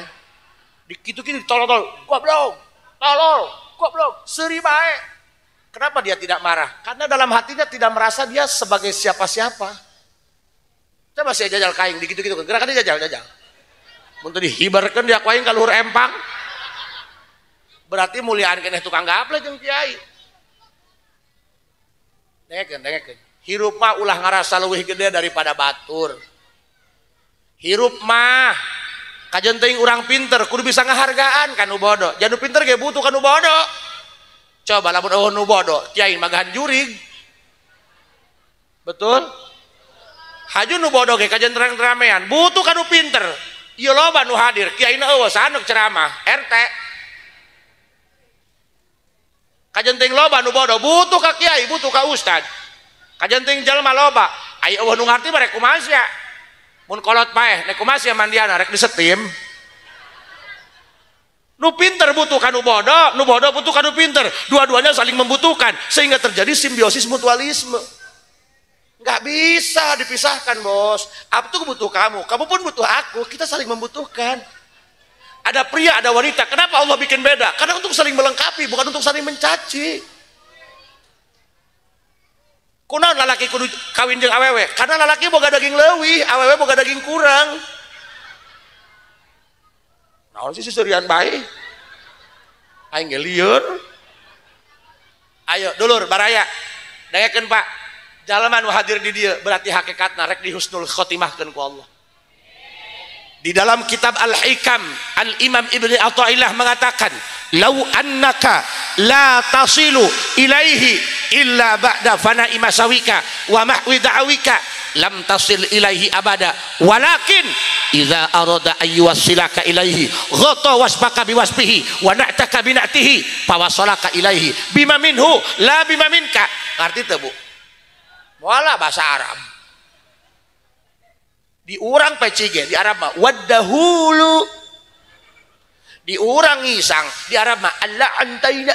Dikitu-kitu ditolol-tolol, goblok, tolol, goblok, seuri bae. Kenapa dia tidak marah? Karena dalam hatinya tidak merasa dia sebagai siapa-siapa. Coba saya jajal kaing dikitu-kitu, gerakannya jajal-jajal. Mun teu dihibarkeun dia ku aing ka luhur empang. Berarti muliaan keneh tukang gapleh jeung kiai. Dengekeun, dengekeun. Hirup mah ulah ngarasa leuwih gede daripada batur. Hirup mah kajen teuing urang pinter kudu bisa ngahargaan ka nu bodoh. Jangan nu pinter ge butuh ka nu bodoh. Coba lamun eueuh nu bodoh, kiai magahan jurig. Betul? Haju nu bodoh ge kajen terang-teramean, butuh ka nu pinter. Ieu loba nu hadir, kiaina eueuh saha nu ceramah, RT. Kajen teuing loba nu bodoh, butuh ka kiai, butuh ka ustad. Kajen teuing jalma loba, aya eueuh nu ngarti mah rek kumaha sia. Mun kolot paeh, rek kumaha sia mandiana rek disetim. Nu pinter butuh ka nu bodoh, nu bodoh butuh ka nu pinter. Dua-duanya saling membutuhkan sehingga terjadi simbiosis mutualisme. Nggak bisa dipisahkan, bos. Aku tuh butuh kamu, kamu pun butuh aku, kita saling membutuhkan. Ada pria, ada wanita. Kenapa Allah bikin beda? Karena untuk saling melengkapi, bukan untuk saling mencaci. Kunaon lalaki kudu kawin jeung awewe? Karena lalaki boga daging leuwih, awewe boga daging kurang. Naon sih seserian bae? Aing ge lieur. Ayo dulur baraya. Dengekeun Pak. Jalma nu hadir di dieu berarti hakikatna rek dihusnul khotimahkeun ku Allah. Di dalam kitab Al-Hikam, Al-Imam Ibnu Athaillah mengatakan, "Lau annaka la tasilu ilaihi illa ba'da fana'i masawika wa mahwi da'awika lam tasil ilaihi abada, walakin idza arada an yuwassilaka ilaihi ghata wasbaka biwasbihi wa na'taka bina'tihi fawasalaka ilaihi bima minhu la bima minka." Ngarti teu, Bu? Moal bahasa Arab. Di urang peci ge di Arab mah waddahulu, di urang ngisang di Arab mah alla antaina,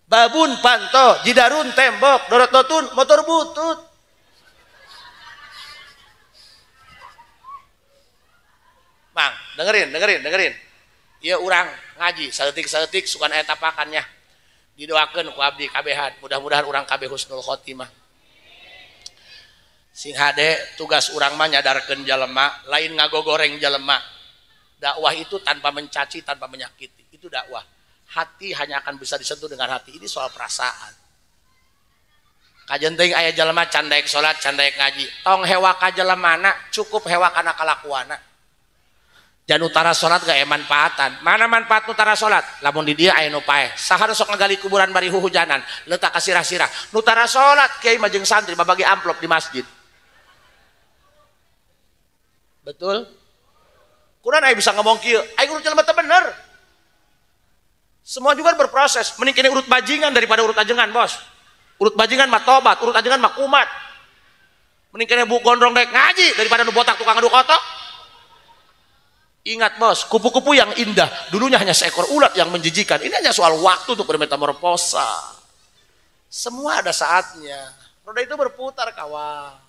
babun panto, jidarun tembok, dorot dotun motor butut. Mang, dengerin, dengerin, dengerin. Ieu urang ngaji saeutik-saeutik sukan aya tapakannya. Didoakeun ku abdi kabehan, mudah-mudahan urang kabeh husnul khotimah. Sing hade tugas urang mah nyadarkeun jelema, lain ngagogoreng jelema. Dakwah itu tanpa mencaci, tanpa menyakiti. Itu dakwah. Hati hanya akan bisa disentuh dengan hati. Ini soal perasaan. Kajen teuing aya jelema can daek salat, can daek ngaji. Tong hewa ka jelemana, cukup hewa kana kalakuana. Jan utara salat ge manfaatan. Mana manfaat utara salat? Lamun di dieu aya nu paeh. Saha nu sok ngagali kuburan bari huhujanan, leutak ka sirah-sirah. Nu tara salat kiai mah jeung santri babagi amplop di masjid. Betul? Kurang aya bisa ngomong kieu, aing urut jelema teu bener. Semua juga berproses. Mending kene urut bajingan daripada urut ajengan, bos. Urut bajingan mah tobat, urut ajengan mah kumat. Mending kene bu gondrong daek ngaji daripada nu botak tukang adu kotok. Ingat bos, kupu-kupu yang indah dulunya hanya seekor ulat yang menjijikan. Ini hanya soal waktu untuk bermetamorfosa. Semua ada saatnya. Roda itu berputar, kawan.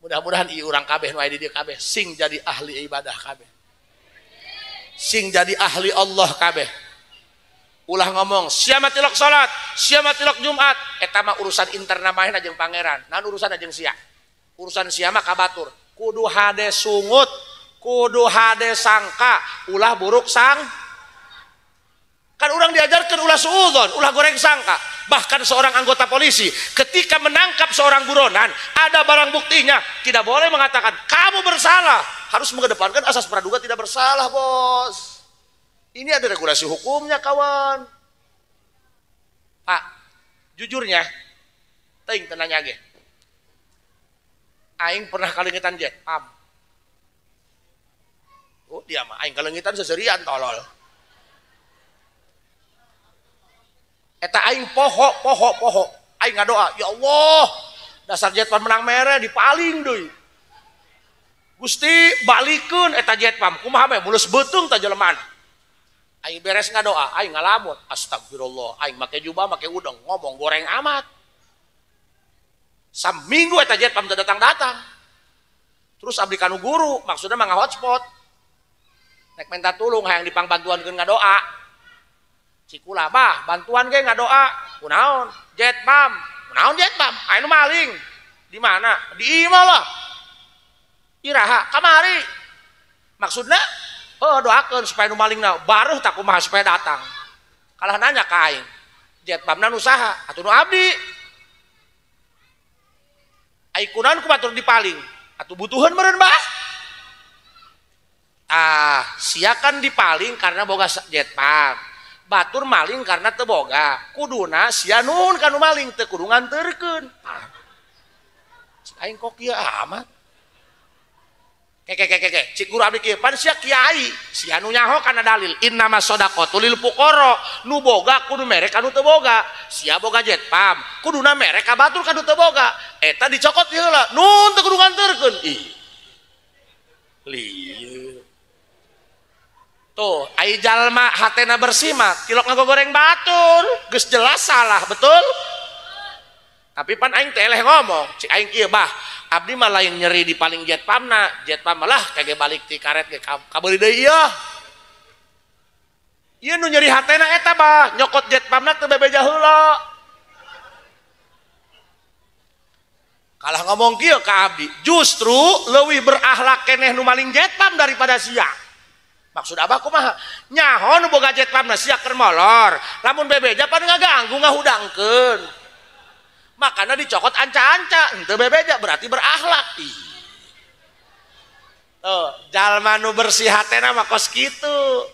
Mudah-mudahan ieu urang kabeh nu aya di dieu kabeh sing jadi ahli ibadah kabeh. Sing jadi ahli Allah kabeh. Ulah ngomong sia mah tilok salat, sia mah tilok Jumat, eta mah urusan interna manehna jeung pangeran. Naon urusan jeung sia? Urusan sia mah ka batur. Kudu hade sungut, kudu hade sangka, ulah buruk sang. Kan orang diajarkan ulah suudzon, ulah goreng sangka. Bahkan seorang anggota polisi ketika menangkap seorang buronan, ada barang buktinya, tidak boleh mengatakan kamu bersalah. Harus mengedepankan asas praduga tidak bersalah, bos. Ini ada regulasi hukumnya, kawan. Pak, jujurnya, teuing teu nanya ge. Aing pernah kalengitan jet pam. Oh, dia mah aing kalengitan seserian tolol. Eta aing poho poho poho. Aing ngadoa, ya Allah, dasar jet pam menang mere dipaling deui. Gusti balikeun eta jet pam. Kumaha bae mulus beuteung ta jelemana. Aing beres ngadoa, aing ngalamun, astagfirullah, aing make jubah, make udeng, ngomong goreng amat. Saminggu eta jet pam datang-datang. Terus abdi kanu guru, maksudnya mah hotspot. Nek minta tulung hayang dipangbantuankeun ngadoa. Cikula bah, bantuan ge ngadoa. Kunaon? Jet pam. Kunaon jet pam? Aya nu maling. Di mana? Di imah lah. Iraha kamari. Maksudna oh doakeun supaya nu malingna baruh tak kumaha supaya datang. Kalah nanya ka aing. Jet pamna nu saha? Atuh nu abdi. Ai kunaon ku batur dipaling? Atuh butuheun meureun bah. Ah, sia kan dipaling karena boga jet pam. Batur maling karena teu boga. Kuduna sia nuhun ka nu maling teu kudu nganterkeun. Ah. Cik aing kok kieu amat. Keke cik guru abdi kieu pan sia kiai sia nu nyaho kana dalil innama shadaqatu lil fuqara nu boga kudu mere ka nu teu boga sia boga jet pam kuduna mere ka batur ka nu teu boga eta dicokot ieu heula nun teu kudu nganterkeun ih lieu tuh ai jalma hatena bersih mah tilok ngagogoreng batur geus jelas salah betul tapi pan aing teh eleh ngomong cik aing kieu bah abdi mah lain nyeri di paling jet pamna, jet pam malah kage balik ti karet ge kabeuli deui ieu. Ieu nu nyeri hatena eta bah, nyokot jet pamna teu bebeja heula. Kalah ngomong kieu ka abdi, justru leuwih berakhlak keneh nu maling jet pam daripada sia. Maksud abah kumaha? Nyaho nu boga jet pamna sia keur molor, lamun bebeja pan ngaganggu ngahudangkeun. Makanya dicokot anca-anca, henteu bebeja berarti berakhlak. Ih. Tuh, jalma nu bersih hatena mah kos kitu.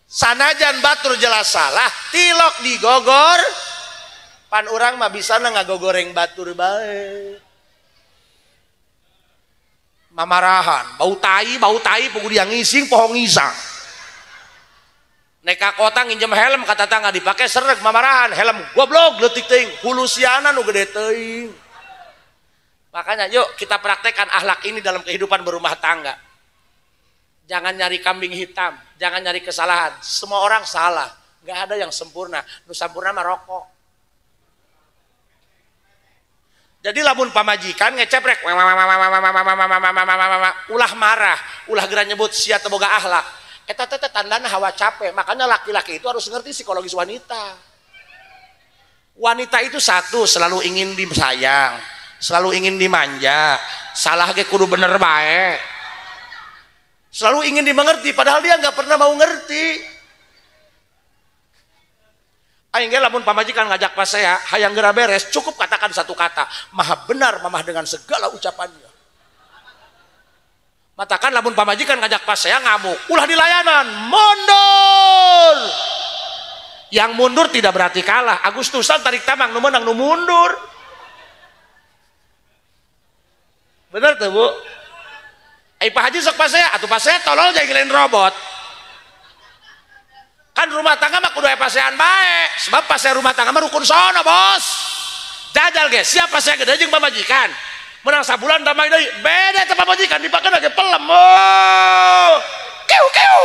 Sanajan batur jelas salah, tilok digogor. Pan urang mah bisana ngagogoreng batur bae. Mamarahan, bau tai pugu dia ngising poho ngisang. Nek ka kota nginjem helm ka tatangga dipake sereg mamarahan helm goblok leutik teuing hulusiana nu gede teuing. Makanya yuk kita praktekkan akhlak ini dalam kehidupan berumah tangga. Jangan nyari kambing hitam, jangan nyari kesalahan. Semua orang salah, nggak ada yang sempurna. Nu sampurna mah rokok. Jadi lamun pamajikan ngeceprek ulah marah, ulah geura nyebut sia teu boga akhlak. Eta teh tandana hawa capek. Makanya laki-laki itu harus ngerti psikologis wanita. Wanita itu satu, selalu ingin disayang, selalu ingin dimanja, salah ge kudu bener bae. Selalu ingin dimengerti, padahal dia nggak pernah mau ngerti. Aing ge lamun pamajikan ngajak pasea, hayang geura beres, cukup katakan satu kata, maha benar mamah dengan segala ucapannya. Matakan lamun pamajikan ngajak pasea ngamuk, ulah dilayanan, mundur. Yang mundur tidak berarti kalah. Agustusan tarik tamang nu menang nu mundur. Bener tuh Bu? Ai Pak Haji sok pasea, atuh pasea tolol jadi lain robot. Kan rumah tangga mah kudu aya pasean bae, sebab pasea rumah tangga mah rukun sono, Bos. Jajal ge, siapa pasea gede jeung pamajikan. Menang sabulan damai deui, beda teh pamajikan dipake lagi pelem. Oh. Kiu kiu.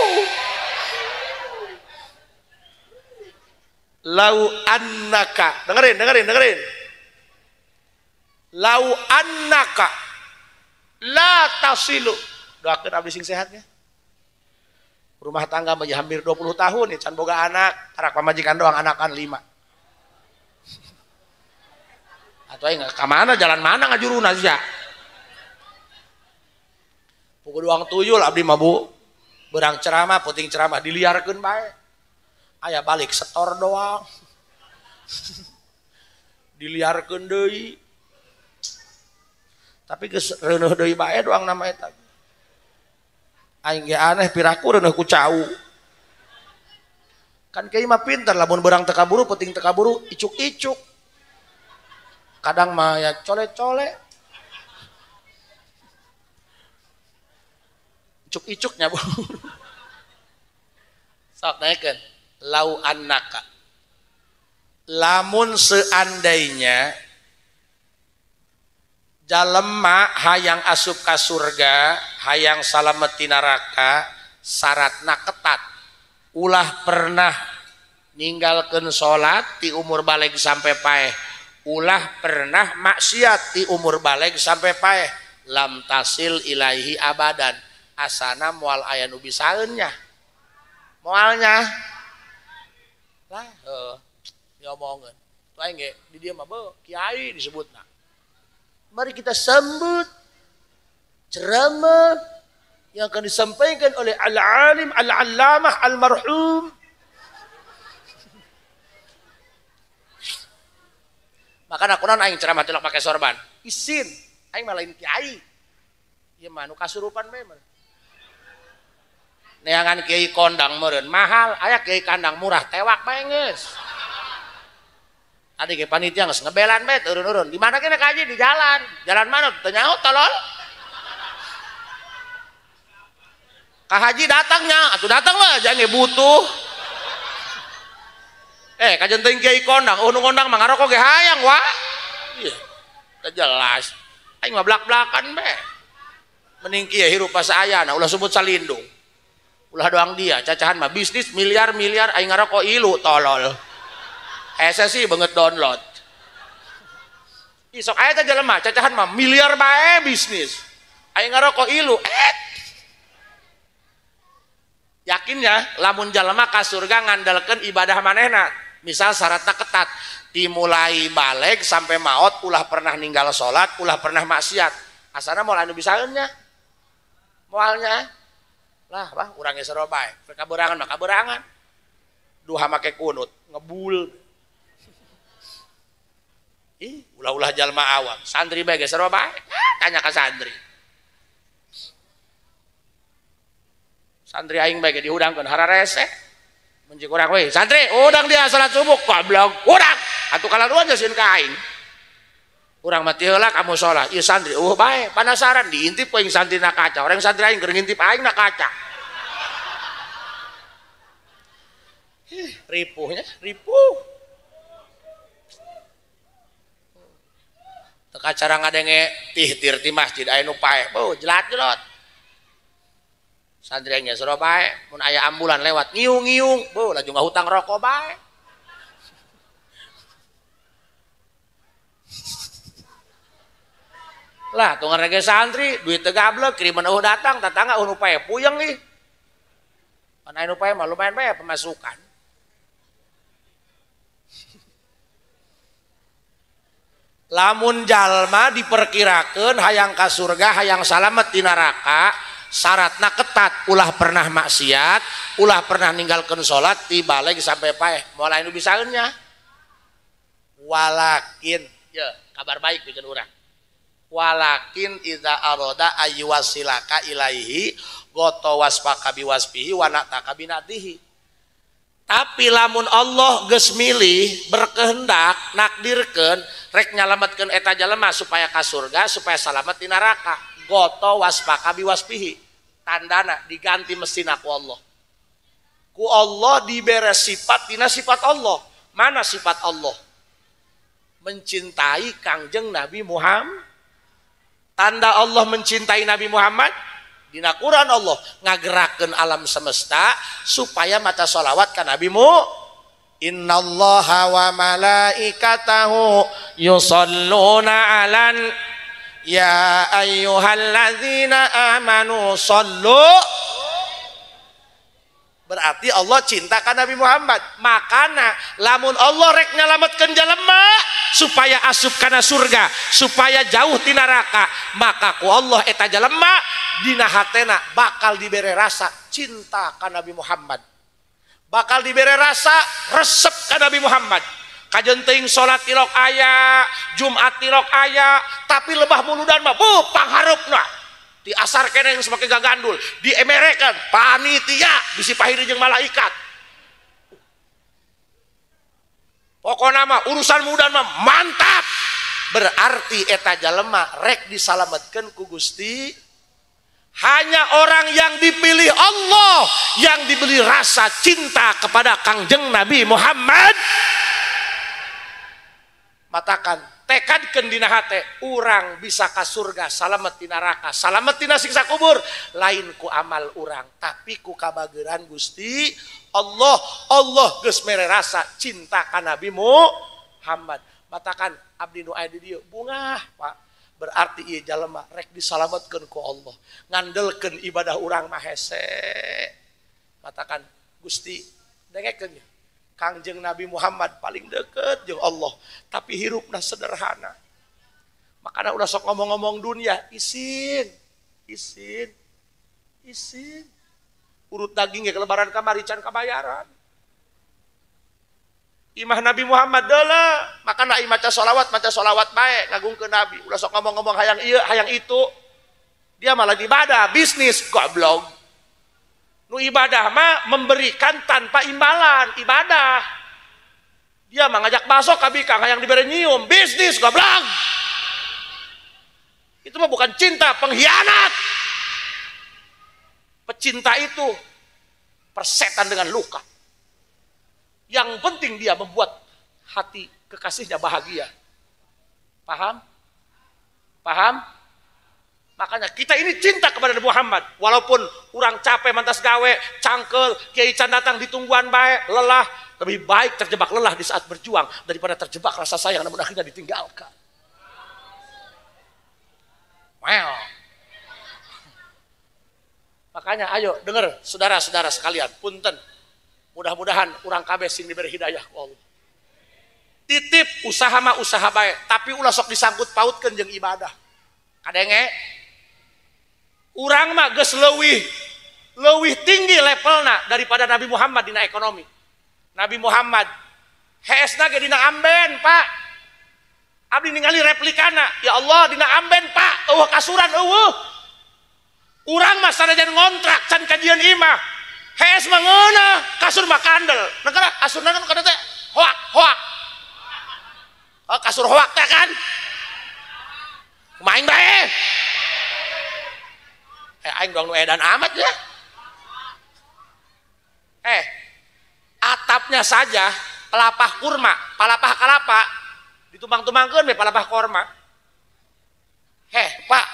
Lau annaka, dengerin dengerin dengerin. Lau annaka la tasilu. Doakeun abdi sing sehatnya. Rumah tangga mah hampir 20 tahun ya, can boga anak, tarak pamajikan doang anakan 5. Atau aing ka mana jalan mana ngajuruna sia. Pukul doang tuyul abdi mah Bu. Berang ceramah, puting ceramah diliarkeun bae. Aya balik setor doang. Diliarkeun deui. Tapi geus reuneuh deui bae doang nama eta. Aing ge aneh piraku reuneuh ku cau. Kan kiai mah pinter lamun berang teu kaburu peuting teu kaburu icuk-icuk. Kadang mah ya cole-cole. Icuk-icuknya Bu. Sok naikeun lau annaka. Lamun seandainya jalema hayang asup ka surga, hayang salamet ti neraka, syaratna ketat. Ulah pernah ninggalkeun salat ti umur baleg sampai paeh. Ulah pernah maksiat ti umur baleg sampai paeh. Lam tasil ilaihi abadan. Asana moal aya nu bisaeun nya. Moalnya. Lah heuh diomongeun. Tuh aing ge di dieu mah beuh kiai disebutna. Mari kita sambut ceramah yang akan disampaikan oleh al-alim, al-allamah, almarhum. Maka aku non aing ceramah tilok pakai sorban. Isin, aing mah lain kiai. Ieu mah nu kasurupan bae mah. Neangan kiai kondang meureun mahal, aya kiai kandang murah tewak bae geus. Tadi ke panitia geus ngebelan bae turun-urun. Di mana kena kaji di jalan. Jalan mana? Teu nyaho tolol. Ka haji datangnya, atuh datang lah jangan butuh. Kajen teuing kiai kondang, oh nu kondang mah ngarokok ge hayang wa. Iya, teu jelas. Aing mah blak-blakan bae. Mending kieu hirup pas ayana ulah sebut salindung. Ulah doang dia, cacahan mah bisnis miliar-miliar aing ngarokok ilu tolol. Hese sih banget download. Ih sok aya teh jelema cacahan mah miliar bae bisnis. Aing ngarokok ilu. Yakinnya lamun jalma ka surga ngandalkeun ibadah manehna. Misal syaratna ketat, dimulai baleg sampai maot ulah pernah ninggal salat, ulah pernah maksiat. Asana moal anu bisaeun nya. Moalnya. Lah bah urang ge sarua bae. Rek kaberangan mah kaberangan. Duha make kunut, ngebul. Ih, ulah-ulah jalma awam. Santri bae ge sarua bae. Tanya ka santri. Santri aing bae ge dihudangkeun hararese. Mun jeung urang we, santri udang dia salat subuh goblok. Urang atuh kalaluan sieun ka aing. Urang mah ti heula ka musala. Ieu santri eueuh bae, panasaran diintip ku aing santri na kaca. Urang santri aing keur ngintip aing na kaca. Ih, ripuhnya, ripuh. Teu kacara ngadenge tihtir ti masjid aya nu paeh. Beuh, jelat-jelot. Santri aing ge sarua bae, mun aya ambulan lewat ngiung-ngiung, beuh laju ngahutang rokok bae. Lah tunggu rege santri, duit teu gablek, kiriman eueuh datang, tatangga eueuh nu paeh puyeng ih. Pan aya nu paeh mah lumayan bae pemasukan. Lamun jalma diperkirakeun hayang ka surga, hayang salamet di neraka, syaratna ketat, ulah pernah maksiat, ulah pernah ninggalkeun salat ti baleg sampai paeh. Moal aya nu bisaeun nya. Walakin, ya kabar baik bikin urang. Walakin idza arada ayyuwasilaka ilaihi goto wasfaka biwasfihi wa nataka binatihi. Tapi lamun Allah geus milih berkehendak nakdirkeun rek nyalametkeun eta jalema supaya ka surga, supaya salamet di neraka. Goto wasfaka biwasfihi. Tandana diganti mesin ku Allah. Ku Allah dibere sifat dina sifat Allah. Mana sifat Allah? Mencintai Kangjeng Nabi Muhammad. Tanda Allah mencintai Nabi Muhammad dina Quran Allah ngagerakeun alam semesta supaya maca sholawat ka Nabi Mu. Innallaha wa malaikatahu yusholluna 'alan ya ayyuhalladzina amanu shollu. Berarti Allah cinta ka Nabi Muhammad. Makana lamun Allah rek nyalametkeun jelema supaya asup kana surga, supaya jauh ti neraka, maka ku Allah eta jelema dina hatena bakal dibere rasa cinta ka Nabi Muhammad. Bakal dibere rasa resep ka Nabi Muhammad. Kajen teuing salat tilok aya, Jumat tilok aya, tapi lebah muludan mah buh panghareupna. Di asar kene yang semakin gagandul, diemerekan panitia bisi pahiri jeung malaikat. Pokona mah urusan mudan mah mantap. Berarti eta jalema rek disalametkeun ku Gusti. Hanya orang yang dipilih Allah yang diberi rasa cinta kepada Kangjeng Nabi Muhammad. Matakan Tekadkeun dina hate, urang bisa ka surga, salamet ti neraka, salamet tina siksa kubur, lain ku amal urang, tapi ku kabageran Gusti Allah. Allah geus mere rasa cinta ka Nabi Muhammad. Matakan abdi nu aya di dieu bungah, Pak. Berarti ieu jalma rek disalametkeun ku Allah. Ngandelkeun ibadah urang mah hese. Matakan Gusti dengekeun ya. Kangjeng Nabi Muhammad paling deket jeung Allah, tapi hirupna sederhana. Makanya ulah sok ngomong-ngomong dunia, isin, isin, isin. Urut daging ge lebaran kamari can kabayaran. Imah Nabi Muhammad deuleu, makana ieu maca sholawat bae ngagungkeun Nabi. Ulah sok ngomong-ngomong hayang ieu, hayang itu. Dia malah ibadah, bisnis goblok. Nu ibadah mah memberikan tanpa imbalan, ibadah. Dia mah ngajak masuk ka bikang hayang dibere nyium, bisnis goblok. Itu mah bukan cinta, pengkhianat. Pecinta itu persetan dengan luka. Yang penting dia membuat hati kekasihnya bahagia. Paham? Paham? Makanya kita ini cinta kepada Nabi Muhammad. Walaupun urang capek mantas gawe, cangkel, kiai can datang ditungguan bae, lelah. Lebih baik terjebak lelah di saat berjuang daripada terjebak rasa sayang namun akhirnya ditinggalkan. Well. Makanya ayo dengar saudara-saudara sekalian, punten. Mudah-mudahan urang kabeh sing diberi hidayah ku Allah. Titip usaha mah usaha bae, tapi ulah sok disangkut pautkeun jeung ibadah. Kadenge urang mah geus leuwih tinggi levelna daripada Nabi Muhammad dina ekonomi. Nabi Muhammad heesna ge dina amben, Pak. Abdi ningali replikana, ya Allah dina amben, Pak, eueuh kasuran eueuh. Urang mah sanajan ngontrak can kajian imah. Hees mah ngeunah, kasur mah kandel. Negara kasurna kan kada teh hoak, hoak. Oh, kasur hoak teh kan. Main bae. Aing doang nu edan amat ya. Atapnya saja pelapah kurma, palapah kalapa ditumbang-tumbangkeun we palapah kurma. Pak.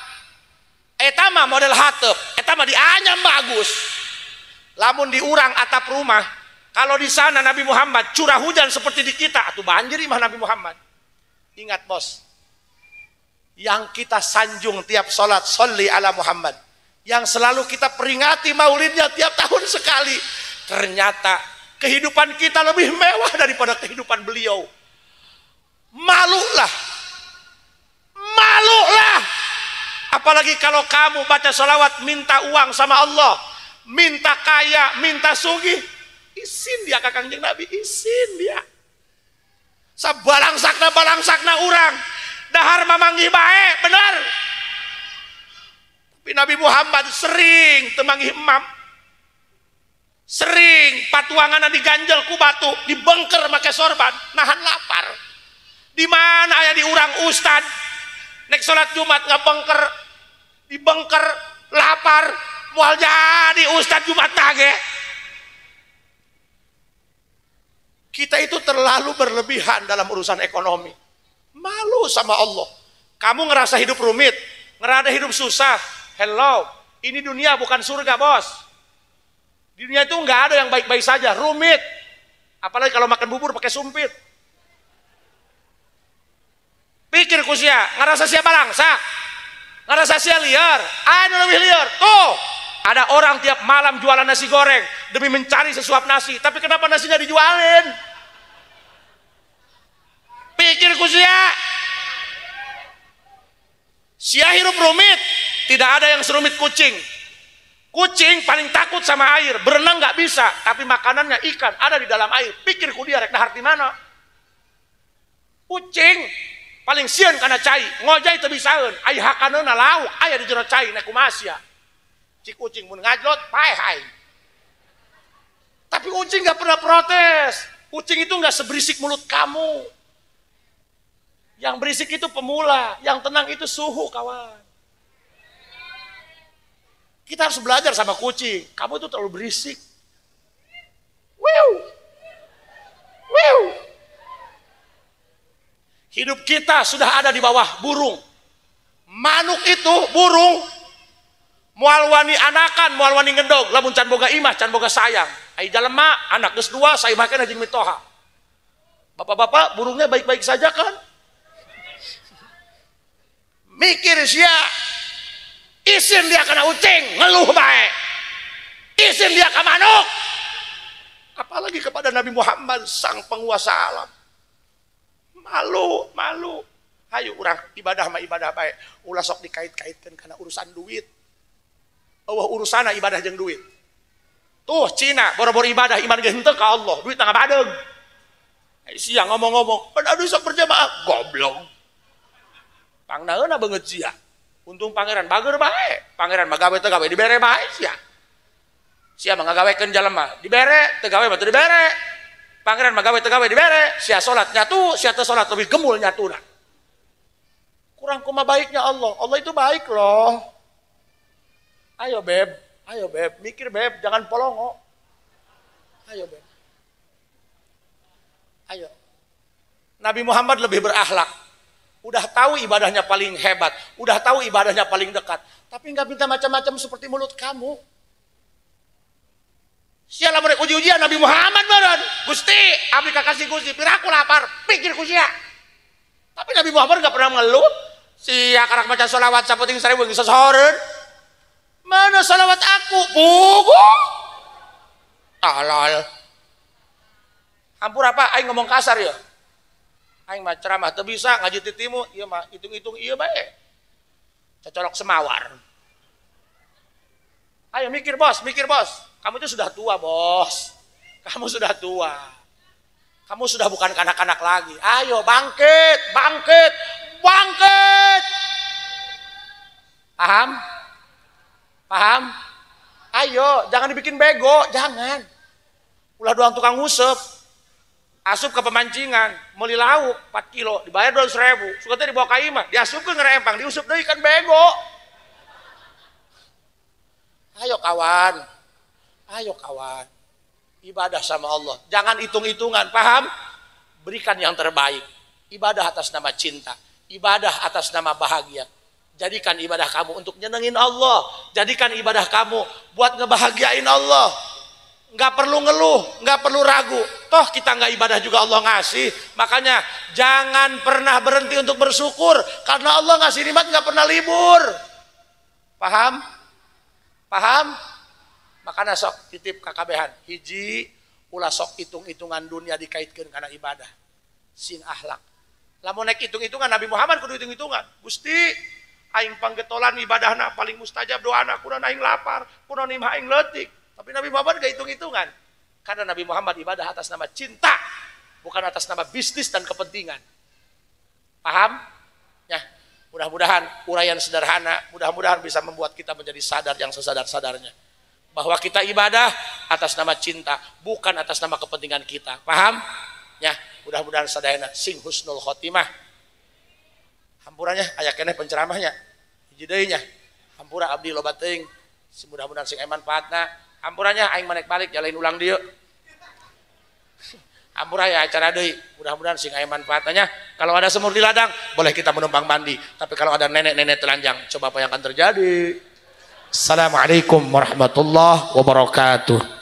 Eta mah model hatep, eta mah dianyam bagus. Lamun diurang atap rumah, kalau di sana Nabi Muhammad curah hujan seperti di kita, atuh banjir imah Nabi Muhammad. Ingat bos, yang kita sanjung tiap sholat, sholli ala Muhammad, yang selalu kita peringati maulidnya tiap tahun sekali, ternyata kehidupan kita lebih mewah daripada kehidupan beliau. Malulah, malulah. Apalagi kalau kamu baca sholawat minta uang sama Allah, minta kaya, minta sugih, isin dia ka Kangjeng Nabi, isin dia. Sabalangsakna balangsakna urang, dahar mamanggih bae, bener. Tapi Nabi Muhammad sering temanggih emam, sering patuangan diganjel ku batu, dibengker make sorban, nahan lapar. Di mana aya di urang ustad, nek sholat Jumat ngabengker, dibengker, lapar, moal jadi ustad Jumat tage. Kita itu terlalu berlebihan dalam urusan ekonomi. Malu sama Allah. Kamu ngerasa hidup rumit, ngerasa hidup susah. Hello, ini dunia bukan surga, bos. Di dunia itu nggak ada yang baik-baik saja, rumit. Apalagi kalau makan bubur pakai sumpit. Pikir ku sia, ngerasa sia balangsa, ngerasa sia liar, anu lebih liar. Tuh, ada orang tiap malam jualan nasi goreng demi mencari sesuap nasi, tapi kenapa nasinya dijualin? Pikir ku sia. Sia hirup rumit, tidak ada yang serumit kucing. Kucing paling takut sama air, berenang nggak bisa, tapi makanannya ikan ada di dalam air. Pikir ku dia rek dahar di mana? Kucing paling sieun kana cai, ngojay teu bisaeun, ai hakaneuna lauk aya di jero cai nek kumaha sia. Cik kucing mun ngajlot paeh aing. Tapi kucing nggak pernah protes. Kucing itu nggak seberisik mulut kamu. Yang berisik itu pemula, yang tenang itu suhu, kawan. Kita harus belajar sama kucing. Kamu itu terlalu berisik. Wiu. Wiu. Hidup kita sudah ada di bawah burung. Manuk itu burung moal wani anakan, moal wani ngendog, lamun can boga imah, can boga sayang. Ai jalema anak geus dua, saimah keneh jeung mitoha. Bapak-bapak, burungnya baik-baik saja kan? Mikir sia, isin dia kena ucing, ngeluh bae. Isin dia ke manuk. Apalagi kepada Nabi Muhammad sang penguasa alam. Malu, malu. Hayu urang ibadah mah ibadah bae. Ulah sok dikait-kaitkan karena urusan duit. Eueuh urusana ibadah jeung duit. Tuh Cina boro-boro ibadah iman ge henteu ka Allah, duit tangga badeung. Siang ngomong-ngomong, aduh sok berjamaah, goblok. Pangnaeuna beungeut sia. Untung pangeran bager bae. Pangeran mah gawe teu gawe dibere bae sia. Sia mah ngagawekeun jalema, dibere, teu gawe mah teu dibere. Pangeran mah gawe teu gawe dibere, sia salat nyatu, sia teu salat lebih gemul nyatuna. Kurang kumaha baiknya Allah. Allah itu baik loh. Ayo beb, mikir beb, jangan polongo. Ayo beb. Ayo. Nabi Muhammad lebih berakhlak. Udah tahu ibadahnya paling hebat, udah tahu ibadahnya paling dekat, tapi nggak minta macam-macam seperti mulut kamu. Siapa mereka uji-ujian Nabi Muhammad badan. Gusti, abdi kakasih Gusti, piraku lapar, pikir ku sia. Tapi Nabi Muhammad nggak pernah mengeluh. Sia karak maca sholawat saputing seribu sesoreun. Mana sholawat aku? Buku. Talal. Hampur apa? Aing ngomong kasar ya. Aing mah ceramah teu bisa ngaji titimu, ieu mah hitung-hitung ieu bae. Cocolok semawar. Ayo mikir bos, mikir bos. Kamu itu sudah tua bos. Kamu sudah tua. Kamu sudah bukan kanak-kanak lagi. Ayo bangkit, bangkit, bangkit. Paham? Paham? Ayo, jangan dibikin bego, jangan. Ulah doang tukang ngusep. Asup ke pemancingan, beli lauk 4 kilo, dibayar 200.000. Suka teh dibawa ka imah, diasupkeun ngere empang, diusup deui kan bego. Ayo kawan. Ayo kawan. Ibadah sama Allah. Jangan hitung-hitungan, paham? Berikan yang terbaik. Ibadah atas nama cinta, ibadah atas nama bahagia. Jadikan ibadah kamu untuk nyenengin Allah. Jadikan ibadah kamu buat ngebahagiain Allah. Nggak perlu ngeluh, nggak perlu ragu. Toh kita nggak ibadah juga Allah ngasih. Makanya jangan pernah berhenti untuk bersyukur. Karena Allah ngasih nikmat nggak pernah libur. Paham? Paham? Makanya sok titip kakabehan. Hiji, ulah sok hitung-hitungan dunia dikaitkan karena ibadah. Sing akhlak. Lamun naik hitung-hitungan Nabi Muhammad kudu hitung-hitungan. Gusti, aing panggetolan ibadahna paling mustajab doana kunaon aing lapar, kunaon imah aing leutik. Tapi Nabi Muhammad gak hitung-hitungan. Karena Nabi Muhammad ibadah atas nama cinta, bukan atas nama bisnis dan kepentingan. Paham? Ya, mudah-mudahan uraian sederhana, mudah-mudahan bisa membuat kita menjadi sadar yang sesadar-sadarnya. Bahwa kita ibadah atas nama cinta, bukan atas nama kepentingan kita. Paham? Ya, mudah-mudahan sadayana sing husnul khotimah. Hampurannya aya keneh penceramahnya. Hiji deui nya. Hampura abdi loba teuing. Mudah-mudahan sing manfaatna. Hampurannya aing manek balik jalain ulang dieu. Hampura ya acara deui. Mudah-mudahan sing aya manfaatnya. Kalau ada semur di ladang, boleh kita menumpang mandi. Tapi kalau ada nenek-nenek telanjang, coba apa yang akan terjadi? Assalamualaikum warahmatullahi wabarakatuh.